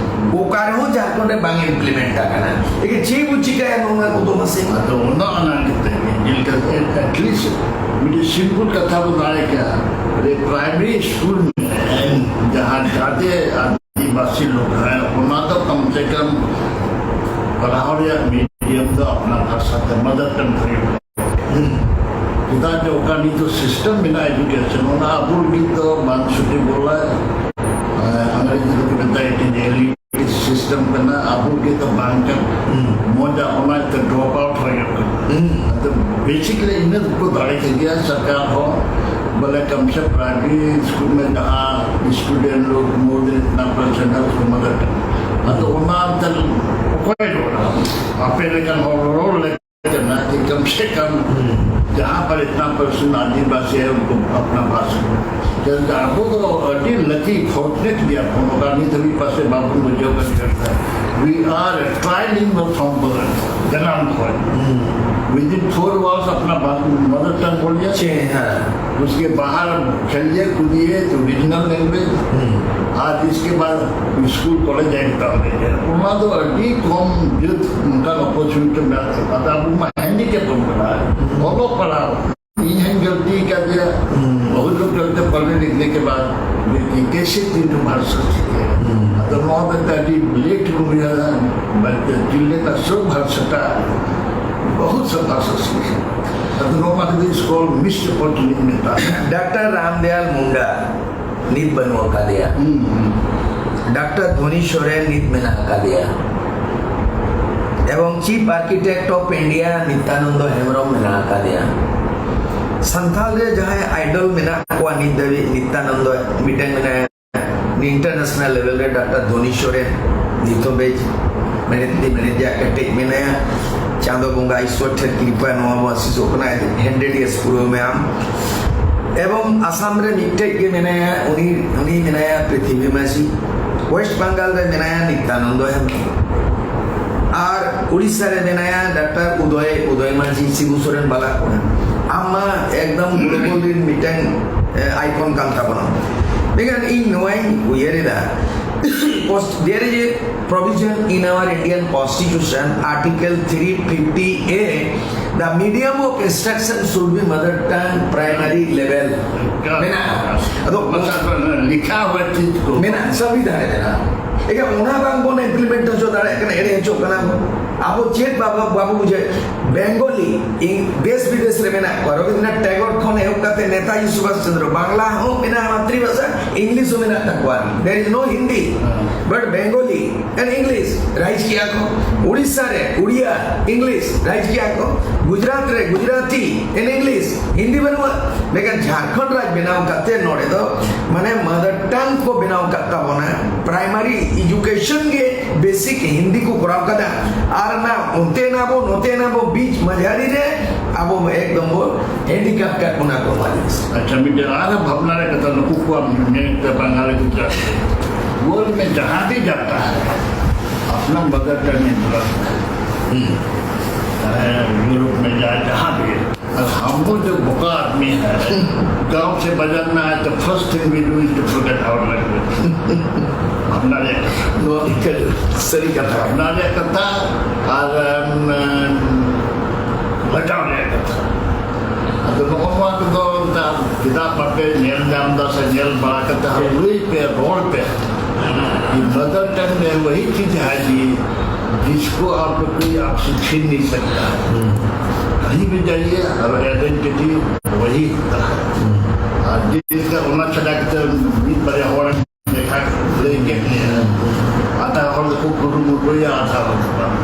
ᱚᱠᱟ ᱨᱮᱦᱚᱸ ᱡᱷᱟᱲᱠᱷᱚᱸᱰ ᱨᱮ ᱵᱟᱝ ᱤᱢᱯᱞᱤᱢᱮᱱᱴ ᱟᱠᱟᱱᱟ᱾ ᱮᱠᱮ ᱪᱮᱫ ᱵᱚ ᱪᱤᱠᱟᱹᱭᱟ ᱱᱚᱣᱟ ᱠᱚᱫᱚ ᱢᱟᱥᱮ? ᱟᱫᱚ ᱚᱱᱟ, ᱚᱱᱟ ᱠᱟᱛᱮ ᱜᱮ ᱧᱮᱞ ᱠᱟᱛᱮ at least ᱢᱤᱫᱴᱤᱡ ᱥᱤᱢᱯᱚᱞ ᱠᱟᱛᱷᱟ ᱵᱚ ᱫᱟᱲᱮ ᱠᱮᱭᱟ᱾ ᱯᱨᱟᱭᱢᱟᱨᱤ ᱥᱠᱩᱞ ᱢᱮ, ᱡᱟᱦᱟᱸ ᱡᱟᱛᱮ ᱟᱹᱫᱤᱵᱟᱹᱥᱤ ᱞᱳᱠ ᱦᱮᱸ, ᱚᱱᱟ ᱫᱚ ᱠᱚᱢ ᱥᱮ ᱠᱚᱢ ᱯᱟᱲᱦᱟᱣ ᱨᱮᱭᱟᱜ ᱢᱤᱰᱤᱭᱟᱢ ᱫᱚ ᱟᱯᱱᱟᱨ ᱵᱷᱟᱥᱟ ᱛᱮ, ᱢᱟᱫᱟᱨ ᱴᱟᱝ ᱛᱮ ᱦᱩᱭᱩᱜ ᱠᱟᱱᱟ᱾ ᱪᱮᱫᱟᱜ ᱡᱮ ᱚᱠᱟ ᱱᱤᱛᱚᱜ ᱥᱤᱥᱴᱮᱢ ᱢᱮᱱᱟᱜᱼᱟ ᱮᱰᱩᱠᱮᱥᱚᱱ, ᱚᱱᱟ ᱟᱵᱚ ᱞᱟᱹᱜᱤᱫ ᱫᱚ ᱵᱟᱝ ᱥᱩᱴᱮᱵᱚᱞᱟ᱾ ᱟᱸᱜᱽᱨᱮᱡᱤ ᱫᱚᱠᱚ ᱢᱮᱛᱟᱜᱼᱟ ᱮᱞᱤᱴ ᱥᱤᱥᱴᱮᱢ ᱠᱟᱱᱟ, ᱟᱵᱚ ᱞᱟᱹᱜᱤᱫ ᱫᱚ ᱵᱟᱝ ᱠᱟᱱᱟ᱾ ᱢᱚᱡᱟ ᱚᱱᱟ ᱛᱮ ᱰᱨᱚᱯ ᱟᱣᱩᱴ ᱦᱩᱭᱩᱜ ᱠᱟᱱᱟ᱾ ᱟᱫᱚ ᱵᱮᱥᱤᱠᱞᱤ ᱤᱱᱟᱹ ᱫᱚᱠᱚ ᱫᱟᱲᱮ ᱠᱮᱫ ᱜᱮᱭᱟ ᱥᱚᱨᱠᱟᱨ ᱦᱚᱸ, ᱵᱚᱞᱮ ᱠᱚᱢ ᱥᱮ ᱯᱨᱟᱭᱢᱟᱨᱤ ᱥᱠᱩᱞ ᱢᱮ ᱡᱟᱦᱟᱸ ᱥᱴᱩᱰᱮᱱᱴ ᱞᱳᱜ ᱢᱚᱫᱽᱫᱷᱮ ᱨᱮ ᱤᱛᱱᱟ ᱯᱟᱨᱥᱮᱱᱴ ᱦᱚᱸ ᱩᱥᱠᱚ ᱢᱟᱫᱟᱨ ᱴᱟᱝ, ᱟᱫᱚ ᱚᱱᱟ ᱛᱮ ᱚᱠᱚᱭ ᱨᱚᱲᱟ? ᱟᱯᱮ ᱞᱮᱠᱟᱱ ᱦᱚᱲ ᱨᱚᱲ ᱞᱮᱠᱷᱟᱱ ᱚᱱᱟᱛᱮ ᱠᱚᱢ ᱥᱮ ᱠᱚᱢ ᱡᱟᱦᱟᱸ ᱯᱟᱨᱮ ᱡᱤᱛᱱᱟ ᱯᱟᱨᱥᱮᱱᱴ ᱟᱹᱫᱤᱵᱟᱹᱥᱤ ᱦᱮ ᱩᱱᱠᱩ ᱟᱯᱱᱟ ᱵᱷᱟᱥᱟ ᱡᱮ ᱟᱵᱚ ᱫᱚ ᱟᱹᱰᱤ ᱞᱟᱹᱠᱤ ᱯᱷᱚᱨᱪᱩᱱᱮᱴ ᱜᱮᱭᱟ ᱵᱚᱱ, ᱚᱠᱟ ᱱᱤᱛ ᱦᱟᱹᱵᱤᱡ ᱯᱟᱥᱮ ᱵᱟᱵᱚᱱ ᱵᱩᱡᱷᱟᱹᱣ ᱠᱟᱱ ᱠᱟᱛᱷᱟ᱾ We are trilingual from birth, ᱡᱟᱱᱟᱢ ᱠᱷᱚᱱ᱾ Within four walls ᱟᱯᱱᱟ ᱢᱟᱫᱟᱨ ᱴᱟᱝ ᱵᱚᱞ ᱜᱮᱭᱟ᱾ ᱪᱮ, ᱦᱮᱸ᱾ उसके बाहर खेलिए कूदिए तो रीजनल लैंग्वेज। आज इसके बाद स्कूल कॉलेज जाए तो ᱚᱱᱟ ᱫᱚ ᱟᱹᱰᱤ ᱠᱚᱢ ᱡᱟᱹᱛ ᱚᱱᱠᱟᱱ ᱚᱯᱚᱨᱪᱩᱱᱤᱴᱤ ᱢᱮᱱᱟᱜ ᱛᱟᱠᱚᱣᱟ᱾ ᱟᱫᱚ ᱟᱵᱚ ᱢᱟ ᱦᱮᱱᱰᱤᱠᱮᱯ ᱵᱚᱱ ᱠᱟᱱᱟ ᱚᱞᱚᱜ ᱯᱟᱲᱦᱟᱣ᱾ ᱤᱧ ᱦᱚᱸᱧ ᱜᱟᱹᱞᱛᱤ ᱟᱠᱟᱫ ᱜᱮᱭᱟ᱾ ᱵᱚᱦᱩᱛ ᱞᱳᱜ ᱜᱟᱹᱞᱛᱤ ᱯᱟᱲᱦᱮ ᱞᱤᱠᱷᱱᱮ ᱠᱮ ᱵᱟᱫ ᱞᱮᱠᱤᱱ ᱠᱮᱥᱮ ᱛᱤᱱ ᱵᱷᱟᱨᱥᱟ ᱥᱤᱠᱷᱮ᱾ ᱟᱫᱚ ᱱᱚᱣᱟ ᱫᱚ ᱟᱹᱰᱤ ᱞᱮᱴ ᱵᱚᱱ ᱵᱩᱡᱷᱟᱹᱣ ᱫᱟ᱾ ᱵᱟᱞᱠᱤ ᱡᱤᱞᱞᱮ ᱠᱟ ᱥᱚᱵ ᱵᱷᱟᱨᱥᱟ ᱴᱟ ᱵᱚᱦᱩᱛ ᱥᱟ ᱵᱷᱟᱨᱥᱟ ᱥᱤᱠᱷᱮ᱾ ᱟᱫᱚ ᱱᱚᱣᱟ ᱠᱷᱟᱹᱛᱤᱨ ᱥᱠᱩᱞ ᱢᱤᱥ ᱚᱯᱚᱨᱪᱩᱱᱤᱴᱤ ᱢᱮᱛᱟᱜᱼᱟ᱾ ᱰᱟᱠᱛᱟᱨ ᱨᱟᱢᱫᱮᱭᱟᱞ ᱢᱩᱱᱰᱟ ᱱᱤᱛ ᱵᱟᱹᱱᱩᱜ ᱟᱠᱟᱫᱮᱭᱟ᱾ ᱦᱩᱸ, ᱦᱩᱸ᱾ ᱰᱟᱠᱛᱟᱨ ᱫᱷᱚᱱᱤ ᱥᱚᱨᱮᱱ ᱱᱤᱛ ᱢᱮᱱᱟᱜ ᱟᱠᱟᱫᱮᱭᱟ᱾ ᱮᱵᱚᱝ chip ᱟᱨᱠᱤᱴᱮᱠᱴ of India Nityananda Hembrom ᱢᱮᱱᱟᱜ ᱟᱠᱟᱫᱮᱭᱟ᱾ ᱥᱟᱱᱛᱟᱲ ᱨᱮ ᱡᱟᱦᱟᱸᱭ ᱟᱭᱰᱚᱞ ᱢᱮᱱᱟᱜ ᱠᱚᱣᱟ ᱱᱤᱛ ᱫᱷᱟᱹᱵᱤᱡ, ᱱᱤᱛᱭᱟᱱᱚᱱᱫᱚ ᱢᱤᱫᱴᱮᱱ ᱢᱮᱱᱟᱭᱟ, ᱤᱱᱴᱟᱨᱱᱮᱥᱱᱟᱞ ᱞᱮᱵᱮᱞ ᱨᱮ ᱰᱟᱠᱛᱟᱨ ᱫᱷᱚᱱᱤ ᱥᱚᱨᱮᱱ ᱱᱤᱛ ᱦᱚᱸ ᱵᱮᱥ ᱢᱮᱱᱮᱫ ᱛᱮ ᱢᱮᱱᱮᱫ ᱜᱮᱭᱟ, ᱠᱮᱴᱮᱡ ᱢᱮᱱᱟᱭᱟ᱾ ᱪᱟᱸᱫᱚ ᱵᱚᱸᱜᱟ ᱤᱥᱣᱚᱨ ᱴᱷᱮᱱ ᱠᱨᱤᱯᱟ, ᱱᱚᱣᱟ ᱵᱚᱱ ᱟᱥᱤᱥᱚᱜ ᱠᱟᱱᱟ, ᱦᱟᱱᱰᱨᱮᱰ ᱤᱭᱟᱨᱥ ᱯᱩᱨᱟᱹᱣ ᱢᱮ ᱟᱢ᱾ ᱮᱵᱚᱝ ᱟᱥᱟᱢ ᱨᱮ ᱢᱤᱫᱴᱮᱡ ᱜᱮ ᱢᱮᱱᱟᱭᱟ, ᱩᱱᱤ, ᱩᱱᱤ ᱢᱮᱱᱟᱭᱟ ᱯᱨᱤᱛᱷᱤᱵᱤ ᱢᱟᱹᱡᱷᱤ᱾ ᱳᱭᱮᱥᱴ ᱵᱟᱝᱜᱟᱞ ᱨᱮ ᱢᱮᱱᱟᱭᱟ ᱱᱤᱛᱭᱟᱱᱚᱱᱫᱚ ᱦᱮᱢᱵᱨᱚᱢ᱾ ᱟᱨ ᱩᱲᱤᱥᱥᱟ ᱨᱮ ᱢᱮᱱᱟᱭᱟ ᱰᱟᱠᱛᱟᱨ ᱩᱫᱚᱭ, ᱩᱫᱚᱭ ᱢᱟᱹᱡᱷᱤ, ᱥᱤᱵᱩ ᱥᱚᱨᱮᱱ ᱵᱟᱞᱟ ᱠᱚ᱾ ᱟᱢ ᱢᱟ ᱮᱠᱫᱚᱢ ᱜᱞᱳᱵᱟᱞ ᱨᱮᱱ ᱢᱤᱫᱴᱟᱝ, ᱮ, ᱟᱭᱠᱚᱱ ᱠᱟᱱ ᱛᱟᱵᱚᱱᱟ᱾ ᱢᱮᱱᱠᱷᱟᱱ ᱤᱧ ᱱᱚᱣᱟᱧ ᱩᱭᱦᱟᱹᱨ ᱮᱫᱟ, post, there is a provision in our Indian Constitution, Article three fifty A, the medium of instruction should be mother tongue, primary level. ᱢᱮᱱᱟᱜᱼᱟ᱾ ᱟᱫᱚ ᱢᱚᱛᱞᱚᱵ ᱞᱤᱠᱷᱟ ᱦᱩᱣᱟ ᱪᱤᱡᱽ ᱠᱚ᱾ ᱢᱮᱱᱟᱜᱼᱟ, ᱥᱚᱝᱵᱤᱫᱷᱟᱱ ᱨᱮ ᱢᱮᱱᱟᱜᱼᱟ᱾ ᱮᱱᱠᱷᱟᱱ ᱚᱱᱟ ᱵᱟᱝ ᱵᱚᱱ ᱤᱢᱯᱞᱤᱢᱮᱱᱴ ᱦᱚᱪᱚ ᱫᱟᱲᱮᱭᱟᱜ ᱠᱟᱱᱟ, ᱮᱲᱮ ᱦᱚᱪᱚᱜ ᱠᱟᱱᱟ ᱵᱚᱱ᱾ ᱟᱵᱚ ᱪᱮᱫ ᱵᱟᱵᱚ, ᱵᱟᱵᱚ ᱵᱩᱡᱷᱟᱹᱣ? ᱵᱮᱝᱜᱚᱞᱤ, ᱤᱝ-, ᱫᱮᱥ ᱵᱤᱫᱮᱥ ᱨᱮ ᱢᱮᱱᱟᱜ ᱠᱚᱣᱟ᱾ ᱨᱚᱵᱤᱱᱫᱨᱚᱱᱟᱛᱷ ᱴᱮᱜᱳᱨ ᱠᱷᱚᱱ ᱮᱦᱚᱵ ᱠᱟᱛᱮ ᱱᱮᱛᱟᱡᱤ ᱥᱩᱵᱷᱟᱥ ᱪᱚᱱᱫᱨᱚ, ᱵᱟᱝᱞᱟ ᱦᱚᱸ ᱢᱮᱱᱟᱜᱼᱟ, ᱢᱟᱛᱨᱤᱵᱷᱟᱥᱟ, ᱤᱝᱞᱤᱥ ᱦᱚᱸ ᱢᱮᱱᱟᱜ ᱛᱟᱠᱚᱣᱟ᱾ There is no Hindi, but Bengali and English ᱨᱟᱭᱤᱡᱽ ᱠᱮᱜᱼᱟ ᱠᱚ᱾ ᱩᱲᱤᱥᱥᱟ ᱨᱮ ᱩᱲᱤᱭᱟ, ᱤᱝᱞᱤᱥ ᱨᱟᱭᱤᱡᱽ ᱠᱮᱜᱼᱟ ᱠᱚ᱾ ᱜᱩᱡᱽᱨᱟᱴ ᱨᱮ ᱜᱩᱡᱽᱨᱟᱴᱤ and English, ᱦᱤᱱᱫᱤ ᱵᱟᱹᱱᱩᱜᱼᱟ᱾ ᱢᱮᱱᱠᱷᱟᱱ ᱡᱷᱟᱲᱠᱷᱚᱸᱰ ᱨᱟᱡᱽ ᱵᱮᱱᱟᱣ ᱠᱟᱛᱮ ᱱᱚᱰᱮ ᱫᱚ ᱢᱟᱱᱮ ᱢᱟᱫᱟᱨ ᱴᱟᱝ ᱠᱚ ᱵᱮᱱᱟᱣ ᱠᱟᱫ ᱛᱟᱵᱚᱱᱟ᱾ ᱯᱨᱟᱭᱢᱟᱨᱤ ᱮᱡᱩᱠᱮᱥᱚᱱ ᱜᱮ basic ᱦᱤᱱᱫᱤ ᱠᱚ ᱠᱚᱨᱟᱣ ᱠᱟᱫᱟ, ᱟᱨ ᱚᱱᱟ ᱚᱱᱛᱮ ᱱᱟ ᱵᱚ, ᱱᱚᱛᱮ ᱱᱟ ᱵᱚ, ᱵᱤᱪ ᱢᱟᱡᱷᱟᱨᱤ ᱨᱮ ᱟᱵᱚ ᱮᱠᱫᱚᱢ ᱵᱚ handicap ᱠᱟᱜ ᱵᱚᱱᱟ ᱠᱚ ᱢᱟᱹᱱᱤᱥ᱾ ᱟᱪᱪᱷᱟ, ᱢᱤᱫᱴᱮᱱ ᱟᱨ ᱵᱷᱟᱵᱽᱱᱟ ᱨᱮ ᱠᱟᱛᱷᱟ ᱱᱩᱠᱩ ᱠᱚᱣᱟᱜ ᱢᱮᱱ ᱛᱮ ᱵᱟᱝᱜᱟᱞᱤ ᱜᱩᱡᱽᱨᱟᱴ ᱨᱮ, ᱜᱳᱞ ᱢᱮ ᱡᱟᱦᱟᱸ ᱵᱷᱤ ᱡᱟᱛᱟ ᱦᱟᱭ, ᱟᱯᱱᱟ ᱢᱟᱫᱟᱨ ᱴᱟᱝ ᱢᱮ ᱵᱩᱞᱟᱛᱟ ᱦᱟᱭ᱾ ᱦᱩᱸ᱾ ᱪᱟᱦᱮ ᱭᱩᱨᱳᱯ ᱢᱮ ᱡᱟᱦᱟᱸ ᱵᱷᱤ ᱦᱟᱭ, ᱟᱨ ᱦᱟᱢ ᱞᱳᱜ ᱡᱚ ᱵᱚᱠᱟ ᱟᱫᱢᱤ ᱦᱟᱭ, ᱜᱟᱸᱣ ᱥᱮ ᱵᱟᱡᱟᱨ ᱢᱮ ᱟᱭ ᱛᱚ first thing we do is to forget our language. ᱵᱷᱟᱵᱽᱱᱟ ᱨᱮᱭᱟᱜ ᱠᱟᱛᱷᱟ᱾ ᱱᱚᱣᱟ ᱮᱠᱟᱞ ᱥᱟᱹᱨᱤ ᱠᱟᱛᱷᱟ᱾ ᱵᱷᱟᱵᱽᱱᱟ ᱨᱮᱭᱟᱜ ᱠᱟᱛᱷᱟ ᱟᱨ, ᱮᱢ, ᱞᱟᱡᱟᱣ ᱨᱮᱭᱟᱜ ᱠᱟᱛᱷᱟ᱾ ᱟᱫᱚ ᱱᱚᱜᱼᱚ ᱱᱚᱣᱟ ᱠᱚᱫᱚ ᱚᱱᱠᱟ ᱪᱮᱫᱟᱜ ᱵᱟᱯᱮ ᱧᱮᱞ ᱧᱟᱢ ᱮᱫᱟ ᱥᱮ ᱧᱮᱞ ᱵᱟᱲᱟ ᱠᱟᱛᱮ ᱦᱚᱸ ᱞᱟᱹᱭ ᱯᱮ, ᱨᱚᱲ ᱯᱮ? कि मदर टंग में वही चीज है जी, जिसको आप कोई आपसे छीन नहीं सकता है। कहीं भी जाइए, और आइडेंटिटी वही होता है। ᱟᱨ ᱡᱮᱞᱮᱠᱟ ᱚᱱᱟ ᱪᱷᱟᱰᱟ ᱠᱟᱛᱮ ᱢᱤᱫ ᱵᱟᱨᱭᱟ ᱦᱚᱲ ᱞᱮᱠᱷᱟ ᱞᱟᱹᱭ ᱠᱮᱫ ᱜᱮᱭᱟ, ᱟᱫᱷᱟ ᱦᱚᱲ ᱫᱚᱠᱚ ᱠᱩᱨᱩᱢᱩᱴᱩᱭᱟ, ᱟᱫᱷᱟ ᱦᱚᱲ ᱫᱚ ᱵᱟᱝ᱾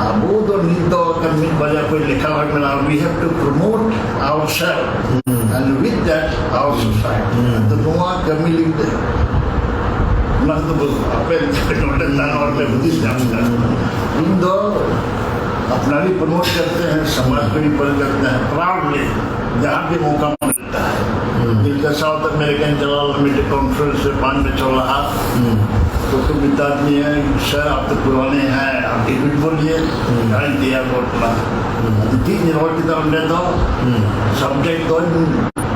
ᱟᱵᱚ ᱫᱚ ᱱᱤᱛ ᱫᱚ ᱢᱤᱫ ᱵᱟᱨᱭᱟ ᱠᱚ ᱞᱮᱠᱷᱟ ᱦᱚᱲ ᱢᱮᱱᱟᱜᱼᱟ, we have to promote ourselves and with that our society. ᱟᱫᱚ ᱱᱚᱣᱟ ᱠᱟᱹᱢᱤ ᱞᱟᱹᱜᱤᱫ ᱛᱮ ᱚᱱᱟ ᱫᱚ ᱵᱟᱹᱱᱩᱜᱼᱟ᱾ ᱟᱯᱮ ᱱᱚᱰᱮ ᱛᱟᱦᱮᱸ ᱦᱚᱲ ᱯᱮ ᱦᱩᱫᱤᱥ ᱧᱟᱢ ᱠᱟᱜᱼᱟ᱾ ᱤᱧ ᱫᱚ अपना भी प्रमोट करते हैं, समाज को भी प्रमोट करते हैं, प्राउडली जहाँ भी मौका मिलता है। दिल का साउथ अमेरिकन चला, मिड कॉन्फ्रेंस से पान में चला, तो तुम बता दिए, सर आप तो पुराने हैं, आप भी कुछ बोलिए। गाली दिया बोलना। ᱟᱫᱚ ᱪᱮᱫ ᱤᱧ ᱨᱚᱲ ᱠᱮᱫᱟ ᱚᱸᱰᱮ ᱫᱚ, subject ᱫᱚ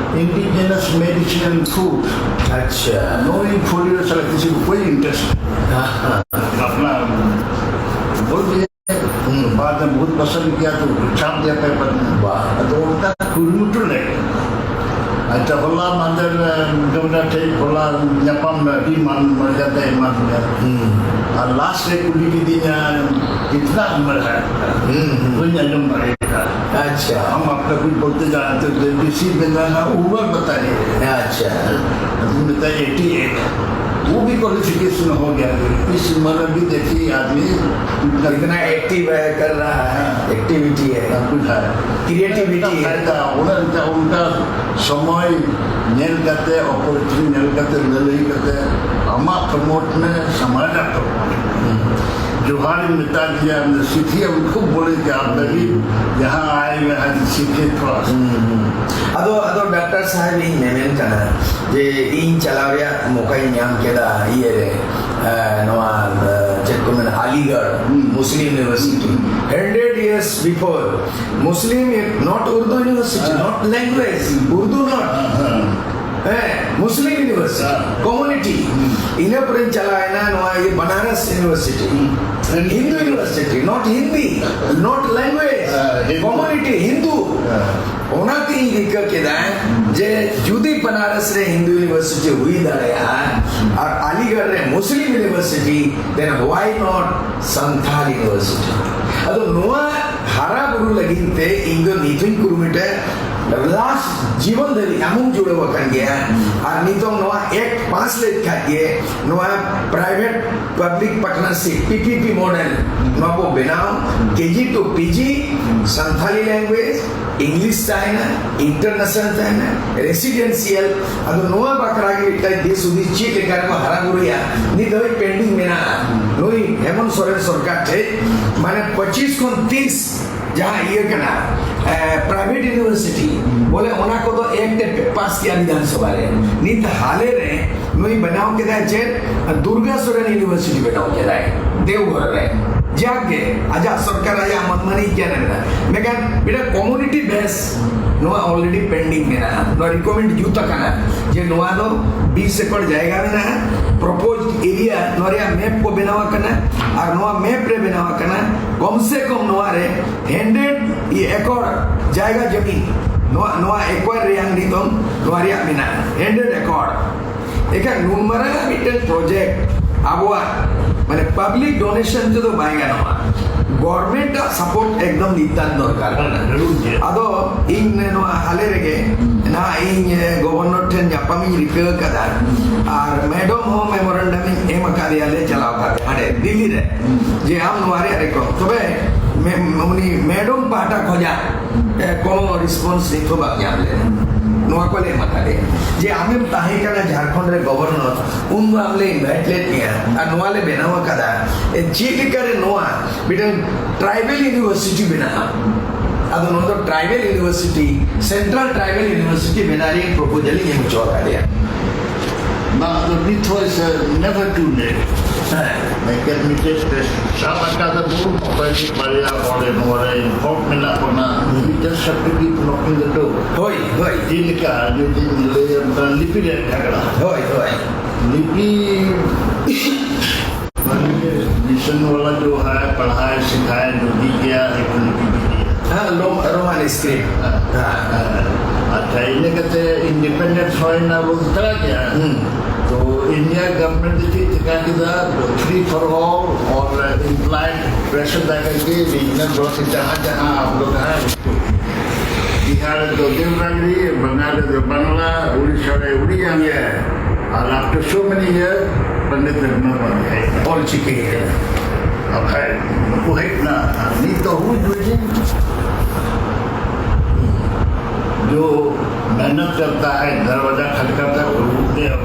indigenous medicine and food। अच्छा। No influence वाला किसी को कोई इंटरेस्ट नहीं। अपना बोल दिया। बाद में बहुत पसंद किया तो छाप दिया पेपर में। ᱟᱫᱚ ᱚᱱᱠᱟ ᱠᱩᱨᱩᱢᱩᱴᱩ ᱞᱮ᱾ ᱟᱪᱪᱷᱟ, ᱦᱚᱞᱟ ᱢᱟᱦᱫᱮᱨ ᱜᱚᱵᱷᱚᱨᱱᱚᱨ ᱴᱷᱮᱱ ᱦᱚᱞᱟ ᱧᱟᱯᱟᱢ ᱟᱹᱰᱤ ᱢᱟᱱ ᱢᱚᱨᱡᱟᱫᱟ ᱮᱢᱟ ᱫᱤᱧᱟ᱾ ᱟᱨ ᱞᱟᱥᱴ ᱨᱮ ᱠᱩᱞᱤ ᱠᱤᱫᱤᱧᱟ, "कितना उम्र है?" ᱵᱟᱹᱧ ᱟᱸᱡᱚᱢ ᱫᱟᱲᱮᱭᱟᱜᱼᱟ᱾ अच्छा। हम आपका कुछ बोलते जा रहे थे, बेसी बेंगाना उम्र बताइए। अच्छा। ᱟᱫᱚᱧ ᱢᱮᱛᱟᱭᱟ, "एटी एट।" वो भी क्वालिफिकेशन हो गया। इस उम्र में भी देखिए आदमी कितना एक्टिव है, कर रहा है, एक्टिविटी है। ᱦᱮᱸ, ᱠᱩᱡ ᱦᱟᱭ᱾ ᱠᱨᱤᱭᱮᱴᱤᱵᱷᱤᱴᱤ᱾ ᱯᱷᱟᱭᱫᱟ, ᱚᱱᱮ ᱚᱱᱠᱟ, ᱚᱱᱠᱟ ᱥᱚᱢᱚᱭ ᱧᱮᱞ ᱠᱟᱛᱮ, ᱚᱯᱚᱨᱪᱩᱱᱤᱴᱤ ᱧᱮᱞ ᱠᱟᱛᱮ, ᱞᱟᱹᱞᱟᱹᱭ ᱠᱟᱛᱮ, ᱟᱢᱟᱜ ᱯᱨᱚᱢᱳᱴ ᱢᱮ, ᱥᱟᱢᱟᱡᱟᱜ ᱯᱨᱚᱢᱳᱴ ᱢᱮ᱾ ᱡᱚᱦᱟᱨᱤᱧ ᱢᱮᱛᱟ ᱫᱮᱭᱟ, ᱩᱱᱤ ᱥᱤᱴᱷᱤ ᱩᱱᱠᱩ ᱵᱚᱞᱮ ᱡᱟ ᱫᱟᱹᱵᱤ ᱡᱟᱦᱟᱸ ᱟᱭ ᱢᱮ, ᱟᱨ ᱥᱤᱴᱷᱤ ᱛᱷᱚᱲᱟ ᱥᱟ᱾ ᱟᱫᱚ ᱟᱫᱚ ᱰᱟᱠᱛᱟᱨ ᱥᱟᱦᱮᱵ, ᱤᱧ ᱢᱮᱢᱮᱱ ᱠᱟᱱᱟ ᱡᱮ ᱤᱧ ᱪᱟᱞᱟᱣ ᱨᱮᱭᱟᱜ ᱢᱚᱠᱟᱧ ᱧᱟᱢ ᱠᱮᱫᱟ ᱤᱭᱟᱹ ᱨᱮ, ᱮ, ᱱᱚᱣᱟ, ᱮ, ᱪᱮᱫ ᱠᱚ ᱢᱮᱱᱟ, ᱟᱞᱤᱜᱚᱲ ᱢᱩᱥᱞᱤᱢ university, hundred years before, Muslim, not Urdu university, not language, Urdu not. ᱦᱮᱸ, ᱢᱩᱥᱞᱤᱢ ᱤᱭᱩᱱᱤᱵᱷᱟᱨᱥᱤᱴᱤ, ᱠᱚᱢᱩᱱᱤᱴᱤ᱾ ᱤᱱᱟᱹ ᱯᱚᱨᱮᱧ ᱪᱟᱞᱟᱣᱮᱱᱟ ᱱᱚᱣᱟ ᱤᱭᱟᱹ Banaras university, Hindu university, not Hindi, not language, community, Hindu. ᱚᱱᱟᱛᱤᱧ ᱨᱤᱠᱟᱹ ᱠᱮᱫᱟ ᱡᱮ ᱡᱩᱫᱤ ᱵᱟᱱᱟᱨᱚᱥ ᱨᱮ ᱦᱤᱱᱫᱩ ᱤᱭᱩᱱᱤᱵᱷᱟᱨᱥᱤᱴᱤ ᱦᱩᱭ ᱫᱟᱲᱮᱭᱟᱜᱼᱟ ᱟᱨ ᱟᱞᱤᱜᱚᱲ ᱨᱮ Muslim university, then why not Santhal university? ᱟᱫᱚ ᱱᱚᱣᱟ ᱦᱟᱨᱟ ᱵᱩᱨᱩ ᱞᱟᱹᱜᱤᱫ ᱛᱮ ᱤᱧ ᱫᱚ ᱱᱤᱛ ᱦᱚᱸᱧ ᱠᱩᱨᱩᱢᱩᱴᱩᱭᱟ, ᱞᱟᱥᱴ ᱡᱤᱵᱚᱱ ᱫᱷᱟᱹᱵᱤᱡ ᱟᱢ ᱦᱚᱸᱢ ᱡᱩᱲᱟᱹᱣ ᱟᱠᱟᱱ ᱜᱮᱭᱟ᱾ ᱟᱨ ᱱᱤᱛᱚᱝ ᱱᱚᱣᱟ ᱮᱠᱴ ᱯᱟᱥ ᱞᱮᱫ ᱠᱷᱟᱡ ᱜᱮ ᱱᱚᱣᱟ private public partnership, P P P model, ᱱᱚᱣᱟ ᱵᱚ ᱵᱮᱱᱟᱣ, K G to P G, Santhali language, English ᱛᱟᱦᱮᱱᱟ, ᱤᱱᱴᱟᱨᱱᱮᱥᱱᱟᱞ ᱛᱟᱦᱮᱱᱟ, ᱨᱮᱥᱤᱰᱮᱱᱥᱤᱭᱟᱞ᱾ ᱟᱫᱚ ᱱᱚᱣᱟ ᱵᱟᱠᱷᱨᱟ ᱜᱮ ᱢᱤᱫᱴᱟᱝ ᱫᱤᱥ ᱦᱩᱫᱤᱥ ᱪᱮᱫ ᱞᱮᱠᱟ ᱨᱮᱵᱚ ᱦᱟᱨᱟ ᱵᱩᱨᱩᱭᱟ, ᱱᱤᱛ ᱫᱷᱟᱹᱵᱤᱡ ᱯᱮᱱᱰᱤᱝ ᱢᱮᱱᱟᱜᱼᱟ᱾ ᱱᱩᱭ ᱦᱮᱢᱚᱱᱛ ᱥᱚᱨᱮᱱ ᱥᱚᱨᱠᱟᱨ ᱴᱷᱮᱡ, ᱢᱟᱱᱮ ᱯᱚᱸᱪᱤᱥ ᱠᱷᱚᱱ ᱛᱤᱥ ᱡᱟᱦᱟᱸ ᱤᱭᱟᱹ ᱠᱟᱱᱟ, ᱮ, ᱯᱨᱟᱭᱵᱷᱮᱴ ᱤᱭᱩᱱᱤᱵᱷᱟᱨᱥᱤᱴᱤ, ᱵᱚᱞᱮ ᱚᱱᱟ ᱠᱚᱫᱚ ᱮᱠᱴ ᱮ ᱯᱟᱥ ᱠᱮᱭᱟ ᱵᱤᱫᱷᱟᱱ ᱥᱚᱵᱷᱟ ᱨᱮ᱾ ᱱᱤᱛ ᱦᱟᱞᱮ ᱨᱮ ᱱᱩᱭ ᱵᱮᱱᱟᱣ ᱠᱮᱫᱟᱭ ᱪᱮᱫ? ᱫᱩᱨᱜᱟ ᱥᱚᱨᱮᱱ ᱤᱭᱩᱱᱤᱵᱷᱟᱨᱥᱤᱴᱤ ᱵᱮᱱᱟᱣ ᱠᱮᱫᱟᱭ ᱫᱮᱣᱜᱷᱚᱨ ᱨᱮ᱾ ᱡᱟᱠ ᱜᱮ, ᱟᱡᱟᱜ ᱥᱚᱨᱠᱟᱨ ᱟᱭᱟᱜ ᱢᱚᱱᱢᱟᱱᱤ ᱜᱮᱭᱟᱱ ᱢᱮᱱᱟᱜᱼᱟ, ᱢᱮᱱᱠᱷᱟᱱ ᱢᱤᱫᱴᱟᱝ ᱠᱚᱢᱩᱱᱤᱴᱤ ᱵᱮᱥ ᱱᱚᱣᱟ ᱚᱞᱨᱮᱰᱤ ᱯᱮᱱᱰᱤᱝ ᱢᱮᱱᱟᱜᱼᱟ᱾ ᱱᱚᱣᱟ ᱨᱤᱠᱚᱢᱮᱱᱰ ᱡᱩᱛ ᱟᱠᱟᱱᱟ ᱡᱮ ᱱᱚᱣᱟ ᱫᱚ ᱵᱤᱥ ᱮᱠᱚᱨ ᱡᱟᱭᱜᱟ ᱢᱮᱱᱟᱜᱼᱟ, ᱯᱨᱚᱯᱳᱡᱽ ᱮᱨᱤᱭᱟ, ᱱᱚᱣᱟ ᱨᱮᱭᱟᱜ ᱢᱮᱯ ᱠᱚ ᱵᱮᱱᱟᱣ ᱟᱠᱟᱱᱟ᱾ ᱟᱨ ᱱᱚᱣᱟ ᱢᱮᱯ ᱨᱮ ᱵᱮᱱᱟᱣ ᱟᱠᱟᱱᱟ ᱠᱚᱢ ᱥᱮ ᱠᱚᱢ ᱱᱚᱣᱟ ᱨᱮ ᱦᱟᱱᱰᱨᱮᱰ ᱮᱠᱚᱨ ᱡᱟᱭᱜᱟ ᱡᱚᱢᱤ ᱱᱚᱣᱟ, ᱱᱚᱣᱟ ᱮᱠᱚᱨ ᱨᱮᱭᱟᱜ ᱱᱤᱛᱚᱝ ᱱᱚᱣᱟ ᱨᱮᱭᱟᱜ ᱢᱮᱱᱟᱜᱼᱟ, ᱦᱟᱱᱰᱨᱮᱰ ᱮᱠᱚᱨ᱾ ᱮᱠᱷᱟᱱ ᱱᱩᱱ ᱢᱟᱨᱟᱝ ᱟᱜ ᱢᱤᱫᱴᱮᱱ ᱯᱨᱚᱡᱮᱠᱴ ᱟᱵᱚᱣᱟᱜ ᱢᱟᱱᱮ ᱯᱟᱵᱽᱞᱤᱠ ᱰᱳᱱᱮᱥᱚᱱ ᱛᱮᱫᱚ ᱵᱟᱭ ᱜᱟᱱᱚᱜᱼᱟ, ᱜᱚᱨᱢᱮᱱᱴ ᱟᱜ ᱥᱟᱯᱳᱨᱴ ᱮᱠᱫᱚᱢ ᱱᱤᱛᱟᱱ ᱫᱚᱨᱠᱟᱨ ᱠᱟᱱᱟ᱾ ᱡᱟᱹᱨᱩᱲ ᱜᱮᱭᱟ᱾ ᱟᱫᱚ ᱤᱧ ᱱᱚᱣᱟ ᱦᱟᱞᱮ ᱨᱮᱜᱮ ᱱᱟᱦᱟᱜ ᱤᱧ, ᱮ, ᱜᱚᱵᱷᱚᱨᱱᱚᱨ ᱴᱷᱮᱱ ᱧᱟᱯᱟᱢ ᱤᱧ ᱨᱤᱠᱟᱹ ᱟᱠᱟᱫᱟ, ᱟᱨ ᱢᱮᱰᱚᱢ ᱦᱚᱸ ᱢᱮᱢᱳᱨᱮᱱᱰᱟᱢ ᱤᱧ ᱮᱢ ᱟᱠᱟᱫᱮᱭᱟ ᱞᱮ ᱪᱟᱞᱟᱣ ᱠᱟᱛᱮ ᱦᱟᱸᱰᱮ ᱫᱤᱞᱞᱤ ᱨᱮ, ᱡᱮ ᱟᱢ ᱱᱚᱣᱟ ᱨᱮᱭᱟᱜ ᱨᱤᱠᱟᱹ᱾ ᱛᱚᱵᱮ ᱢᱮ-, ᱩᱱᱤ ᱢᱮᱰᱚᱢ ᱯᱟᱦᱴᱟ ᱠᱷᱚᱱᱟᱜ, ᱮ, ᱠᱳᱱᱳ ᱨᱮᱥᱯᱚᱱᱥ ᱱᱤᱛ ᱦᱚᱸ ᱵᱟᱝ ᱧᱟᱢ ᱞᱮᱱᱟ᱾ ᱱᱚᱣᱟ ᱠᱚᱞᱮ ᱮᱢᱟ ᱠᱟᱫᱮᱭᱟ᱾ ᱡᱮ ᱟᱢᱮᱢ ᱛᱟᱦᱮᱸ ᱠᱟᱱᱟ ᱡᱷᱟᱲᱠᱷᱚᱸᱰ ᱨᱮ ᱜᱚᱵᱷᱚᱨᱱᱚᱨ, ᱩᱱ ᱫᱚ ᱟᱢ ᱞᱮ ᱤᱱᱵᱷᱟᱭᱤᱴ ᱞᱮᱫ ᱢᱮᱭᱟ ᱟᱨ ᱱᱚᱣᱟ ᱞᱮ ᱵᱮᱱᱟᱣ ᱟᱠᱟᱫᱟ᱾ ᱮ, ᱪᱮᱫ ᱞᱮᱠᱟᱨᱮ ᱱᱚᱣᱟ ᱢᱤᱫᱴᱟᱝ ᱴᱨᱟᱭᱵᱮᱞ ᱤᱭᱩᱱᱤᱵᱷᱟᱨᱥᱤᱴᱤ ᱵᱮᱱᱟᱜᱼᱟ? ᱟᱫᱚ ᱱᱚᱣᱟ ᱫᱚ tribal university, central tribal university ᱵᱮᱱᱟᱣ ᱨᱮᱭᱟᱜ ᱯᱨᱚᱯᱳᱡᱟᱞ ᱤᱧ ᱮᱢ ᱦᱚᱪᱚ ᱟᱠᱟᱫᱮᱭᱟ᱾ ᱵᱟᱝ, ᱟᱫᱚ ᱱᱤᱛ ᱦᱚᱸ is never too late. ᱦᱮᱸ᱾ ᱮᱠᱟᱰᱮᱢᱤ ᱨᱮ ᱥᱟᱵ ᱟᱠᱟᱫᱟ ᱵᱚᱱ, ᱚᱠᱚᱭ ᱢᱤᱫ ᱵᱟᱨᱭᱟ ᱦᱚᱲ ᱱᱚᱣᱟ ᱨᱮ involve ᱢᱮᱱᱟᱜ ᱵᱚᱱᱟ, we just have to keep knocking the door. ᱦᱳᱭ, ᱦᱳᱭ᱾ ᱡᱮᱞᱮᱠᱟ ᱡᱩᱫᱤ ᱞᱟᱹᱭ ᱟᱢ ᱠᱷᱟᱱ ᱞᱤᱯᱤ ᱨᱮᱭᱟᱜ ᱡᱷᱟᱜᱽᱲᱟ᱾ ᱦᱳᱭ, ᱦᱳᱭ᱾ ᱞᱤᱯᱤ, ᱢᱟᱱᱮ ᱢᱤᱥᱚᱱ ᱣᱟᱞᱟ ᱡᱳ ᱦᱟᱭ, ᱯᱟᱲᱦᱟᱭ ᱥᱤᱠᱷᱟᱭ ᱡᱳ ᱵᱷᱤ ᱠᱤᱭᱟ, ᱮᱠ ᱞᱤᱯᱤ ᱵᱷᱤ ᱫᱤᱭᱟ. ᱦᱮᱸ, ᱞᱳ-, ᱨᱳᱢᱟᱱ ᱥᱠᱨᱤᱯᱴ᱾ ᱦᱮᱸ᱾ ᱦᱮᱸ᱾ ᱟᱪᱪᱷᱟ, ᱤᱱᱟᱹ ᱠᱟᱛᱮ ᱤᱱᱰᱤᱯᱮᱱᱰᱮᱱᱥ ᱦᱩᱭᱱᱟ, ᱵᱚᱱ ᱛᱟᱲᱟ ᱠᱮᱭᱟ᱾ ᱦᱩᱸ᱾ ᱛᱚ ᱤᱱᱰᱤᱭᱟ ᱜᱚᱵᱷᱚᱨᱱᱢᱮᱱᱴ ᱫᱚ ᱪᱮᱫ ᱪᱮᱠᱟ ᱠᱮᱫᱟ? Free for all ᱚᱨ ᱮᱢᱯᱞᱚᱭᱢᱮᱱᱴ ᱯᱨᱮᱥᱟᱨ ᱫᱟᱭ ᱠᱟᱨᱠᱮ ᱵᱤᱡᱽᱱᱮᱥ ᱵᱚᱞᱚ ᱠᱮᱫᱟ, ᱡᱟᱦᱟᱸ ᱡᱟᱦᱟᱸ ᱟᱯ ᱞᱳᱜ ᱦᱟᱭ, ᱵᱤᱦᱟᱨ ᱨᱮᱫᱚ ᱫᱮᱣᱱᱟᱜᱽᱨᱤ, ᱵᱟᱝᱜᱟᱞ ᱨᱮᱫᱚ ᱵᱟᱝᱞᱟ, ᱩᱲᱤᱥᱥᱟ ᱨᱮ ᱩᱲᱤᱭᱟ᱾ ᱦᱮᱸ᱾ ᱟᱨ after so many years Pandit Raghunath Bengal ᱦᱮᱡ ᱮᱱᱟ᱾ ᱚᱞ ᱪᱤᱠᱤ ᱦᱮᱡ ᱮᱱᱟ᱾ ᱟᱵᱷᱟᱭ ᱱᱩᱠᱩ ᱦᱮᱡ ᱮᱱᱟ, ᱟᱨ ᱱᱤᱛ ᱫᱚ who is doing? जो मेहनत करता है, दरवाजा खटखटाता है, वो उठते हैं।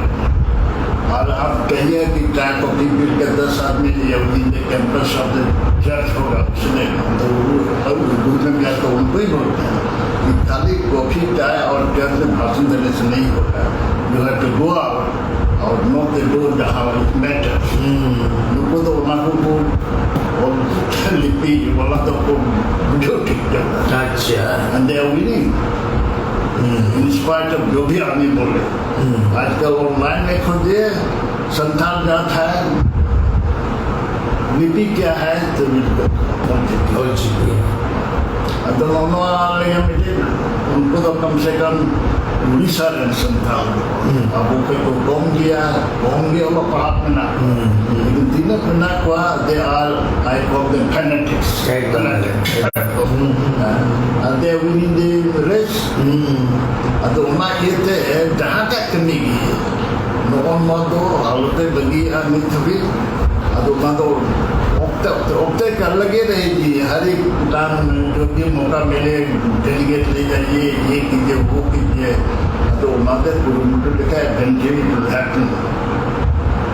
और आप कहिए कि चाय कॉफी पी के दस आदमी या उन्हीं के कैंपस ऑफ द चर्च होगा, उसने तो वो, और उर्दू में गया तो उनको ही बोलते हैं कि खाली कॉफी, चाय और चर्च में भाषण देने से नहीं होगा। You have to go out और नॉक द डोर जहाँ इट मैटर्स। हम्म। ᱱᱩᱠᱩ ᱫᱚ ᱚᱱᱟ ᱠᱚᱠᱚ ᱚᱞ ᱞᱤᱯᱤ ᱚᱱᱟ ᱫᱚᱠᱚ ᱵᱩᱡᱷᱟᱹᱣ ᱴᱷᱤᱠ ᱠᱟᱫᱟ᱾ ᱟᱪᱪᱷᱟ᱾ And they are winning. ᱦᱩᱸ᱾ In spite of ᱡᱚᱵᱤ ᱟᱢᱤ ᱵᱚᱞᱮ᱾ ᱦᱩᱸ᱾ ᱟᱡᱠᱟᱞ ᱚᱱᱞᱟᱭᱤᱱ ᱨᱮ ᱠᱷᱚᱡᱮ ᱥᱟᱱᱛᱟᱲ ᱡᱟᱛ ᱦᱟᱭ, ᱞᱤᱯᱤ ᱠᱭᱟ ᱦᱟᱭ, ᱛᱚ ᱚᱞᱪᱤᱠᱤ᱾ ᱚᱞᱪᱤᱠᱤ᱾ ᱟᱫᱚ ᱱᱚᱣᱟ ᱞᱟᱹᱭᱟ ᱢᱤᱫᱴᱮᱱ, ᱩᱱᱠᱩ ᱫᱚ ᱠᱚᱢ ᱥᱮ ᱠᱚᱢ ᱩᱲᱤᱥᱥᱟ ᱨᱮᱱ ᱥᱟᱱᱛᱟᱲ ᱫᱚ᱾ ᱦᱩᱸ᱾ ᱟᱵᱚ ᱠᱷᱚᱡ ᱠᱚ ᱠᱚᱢ ᱜᱮᱭᱟ, ᱠᱚᱢ ᱜᱮ ᱚᱞᱚᱜ ᱯᱟᱲᱦᱟᱜ ᱢᱮᱱᱟᱜ ᱠᱚᱣᱟ᱾ ᱦᱩᱸ, ᱦᱩᱸ᱾ ᱞᱮᱠᱤᱱ ᱛᱤᱱᱟᱹᱜ ᱢᱮᱱᱟᱜ ᱠᱚᱣᱟ, they are, I call them fanatics᱾ ᱮᱠᱫᱚᱢ, ᱮᱠᱫᱚᱢ᱾ ᱦᱩᱸ, ᱦᱩᱸ᱾ ᱟᱨ they are winning the race᱾ ᱦᱩᱸ᱾ ᱟᱫᱚ ᱚᱱᱟ ᱤᱭᱟᱹᱛᱮ ᱡᱟᱦᱟᱸᱴᱟᱜ ᱠᱟᱹᱢᱤ ᱜᱮ, ᱱᱚᱜᱼᱚ ᱱᱚᱣᱟ ᱫᱚ ᱟᱞᱚᱯᱮ ᱵᱟᱹᱜᱤᱭᱟᱜᱼᱟ ᱱᱤᱛ ᱦᱟᱹᱵᱤᱡ᱾ ᱟᱫᱚ ᱚᱱᱟ ᱫᱚ तो होते कर लगे रहेगी। हर एक टाइम जो भी मौका मिले, डेलीगेट ले जाइए, ये कीजिए, वो कीजिए। तो मदद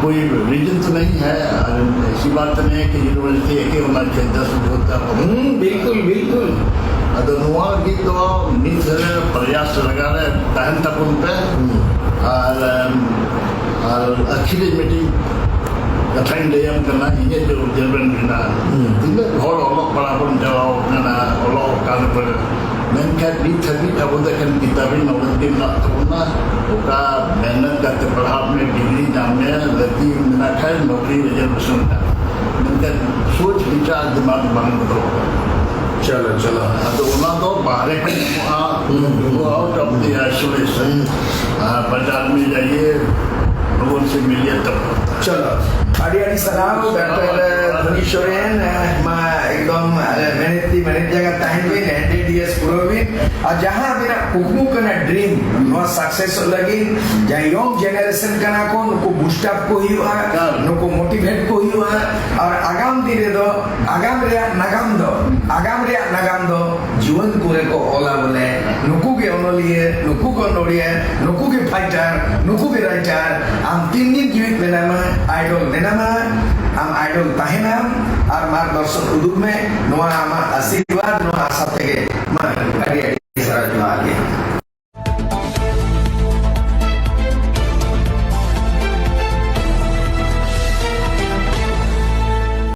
कोई रीजन तो नहीं है। और ऐसी बात तो नहीं है कि यूनिवर्सिटी एक ही होना चाहिए, दस भी होता है। हम्म, बिल्कुल, बिल्कुल। ᱟᱫᱚ ᱱᱚᱣᱟ ᱜᱮ ᱫᱚ ᱢᱤᱫ ᱫᱷᱟᱨᱮ ᱯᱨᱚᱭᱟᱥ ᱞᱟᱜᱟᱣ ᱨᱮ ᱛᱟᱦᱮᱱ ᱛᱟᱵᱚᱱ ᱯᱮ᱾ ᱟᱨ ᱟᱨ ᱟᱹᱠᱷᱤᱨ ᱨᱮ ᱢᱤᱫᱴᱤᱡ ᱠᱟᱛᱷᱟᱧ ᱞᱟᱹᱭᱟᱢ ᱠᱟᱱᱟ, ᱤᱧᱟᱹᱜ ᱡᱮ ᱩᱡᱽᱡᱟᱹᱨ ᱨᱮᱱ ᱢᱮᱱᱟᱜᱼᱟ᱾ ᱛᱤᱱᱟᱹᱜ ᱦᱚᱲ ᱚᱞᱚᱜ ᱯᱟᱲᱦᱟᱣ ᱵᱚᱱ ᱪᱟᱞᱟᱣ ᱠᱟᱱᱟ, ᱚᱞᱚᱜ ᱠᱟᱱ ᱯᱮ, ᱢᱮᱱᱠᱷᱟᱱ ᱱᱤᱛ ᱦᱟᱹᱵᱤᱡ ᱟᱵᱚ ᱫᱚ ᱮᱠᱷᱮᱱ ᱠᱤᱛᱟᱹᱵᱤ ᱱᱚᱞᱮᱡᱽ ᱜᱮ ᱢᱮᱱᱟᱜ ᱛᱟᱵᱚᱱᱟ᱾ ᱚᱠᱟ ᱢᱮᱦᱱᱚᱛ ᱠᱟᱛᱮ ᱯᱟᱲᱦᱟᱜ ᱢᱮ, ᱰᱤᱜᱽᱨᱤ ᱧᱟᱢ ᱢᱮ, ᱞᱟᱹᱠᱛᱤ ᱢᱮᱱᱟᱜ ᱠᱷᱟᱱ ᱱᱚᱠᱨᱤ ᱨᱤᱡᱟᱨᱵᱷᱮᱥᱚᱱ ᱢᱮᱱᱟᱜᱼᱟ᱾ ᱢᱮᱱᱠᱷᱟᱱ ᱥᱳᱪ ᱵᱤᱪᱟᱨ ᱫᱤᱢᱟᱜᱽ ᱵᱟᱝ ᱵᱚᱫᱚᱞᱚᱜ ᱠᱟᱱᱟ᱾ ᱪᱚᱞᱚ, ᱪᱚᱞᱚ᱾ ᱟᱫᱚ ᱚᱱᱟ ᱫᱚ ᱵᱟᱦᱨᱮ ᱠᱷᱚᱱ ᱧᱟᱢᱚᱜᱼᱟ, go out of the isolation, ᱟᱨ ᱵᱟᱡᱟᱨ ᱢᱮ ᱡᱟᱭᱮ, ᱞᱳᱜᱳ ᱥᱮ ᱢᱤᱞᱤᱭᱮ ᱛᱚᱵ᱾ ᱪᱚᱞᱚ, ᱟᱹᱰᱤ ᱟᱹᱰᱤ ᱥᱟᱨᱦᱟᱣ ᱰᱟᱠᱛᱟᱨ ᱫᱷᱚᱱᱤ ᱥᱚᱨᱮᱱ᱾ ᱢᱟ ᱮᱠᱫᱚᱢ ᱢᱮᱦᱱᱮᱛ ᱛᱤ ᱢᱮᱦᱱᱮᱛ ᱡᱟᱭᱜᱟ ᱛᱟᱦᱮᱱ ᱵᱤᱱ, ᱦᱟᱱᱰᱨᱮᱰ ᱤᱭᱟᱨᱥ ᱯᱩᱨᱟᱹᱣ ᱵᱤᱱ᱾ ᱟᱨ ᱡᱟᱦᱟᱸ ᱟᱵᱤᱱᱟᱜ ᱠᱩᱠᱢᱩ ᱠᱟᱱᱟ, ᱰᱨᱤᱢ, ᱱᱚᱣᱟ ᱥᱟᱠᱥᱮᱥᱚᱜ ᱞᱟᱹᱜᱤᱫ, ᱡᱟᱦᱟᱸ ᱭᱚᱝ ᱡᱮᱱᱟᱨᱮᱥᱚᱱ ᱠᱟᱱᱟ ᱠᱚ, ᱱᱩᱠᱩ ᱵᱩᱥᱴ ᱟᱯ ᱠᱚ ᱦᱩᱭᱩᱜᱼᱟ, ᱱᱩᱠᱩ ᱢᱳᱴᱤᱵᱷᱮᱴ ᱠᱚ ᱦᱩᱭᱩᱜᱼᱟ᱾ ᱟᱨ ᱟᱜᱟᱢ ᱫᱤᱱ ᱨᱮᱫᱚ ᱟᱜᱟᱢ ᱨᱮᱭᱟᱜ ᱱᱟᱜᱟᱢ ᱫᱚ, ᱟᱜᱟᱢ ᱨᱮᱭᱟᱜ ᱱᱟᱜᱟᱢ ᱫᱚ ᱡᱩᱣᱟᱹᱱ ᱠᱚᱨᱮ ᱠᱚ ᱚᱞᱟ ᱵᱚᱞᱮ᱾ ᱱᱩᱠᱩ ᱜᱮ ᱚᱱᱚᱞᱤᱭᱟᱹ, ᱱᱩᱠᱩ ᱜᱮ ᱚᱱᱚᱲᱤᱭᱟᱹ, ᱱᱩᱠᱩ ᱜᱮ ᱯᱷᱟᱭᱴᱟᱨ, ᱱᱩᱠᱩ ᱜᱮ ᱨᱟᱭᱴᱟᱨ᱾ ᱟᱢ ᱛᱤᱱ ᱫᱤᱱ ᱡᱤᱣᱤᱫ ᱢᱮᱱᱟᱢᱟ, ᱟᱭᱰᱚᱞ ᱢᱮᱱᱟᱢᱟ, ᱟᱢ ᱟᱭᱰᱚᱞ ᱛᱟᱦᱮᱱᱟᱢ᱾ ᱟᱨ ᱢᱟᱨᱜᱚᱫᱚᱨᱥᱚᱱ ᱩᱫᱩᱜ ᱢᱮ, ᱱᱚᱣᱟ ᱟᱢᱟᱜ ᱟᱥᱤᱨᱵᱟᱫᱽ, ᱱᱚᱣᱟ ᱟᱥᱟ ᱛᱮᱜᱮ᱾ ᱢᱟ᱾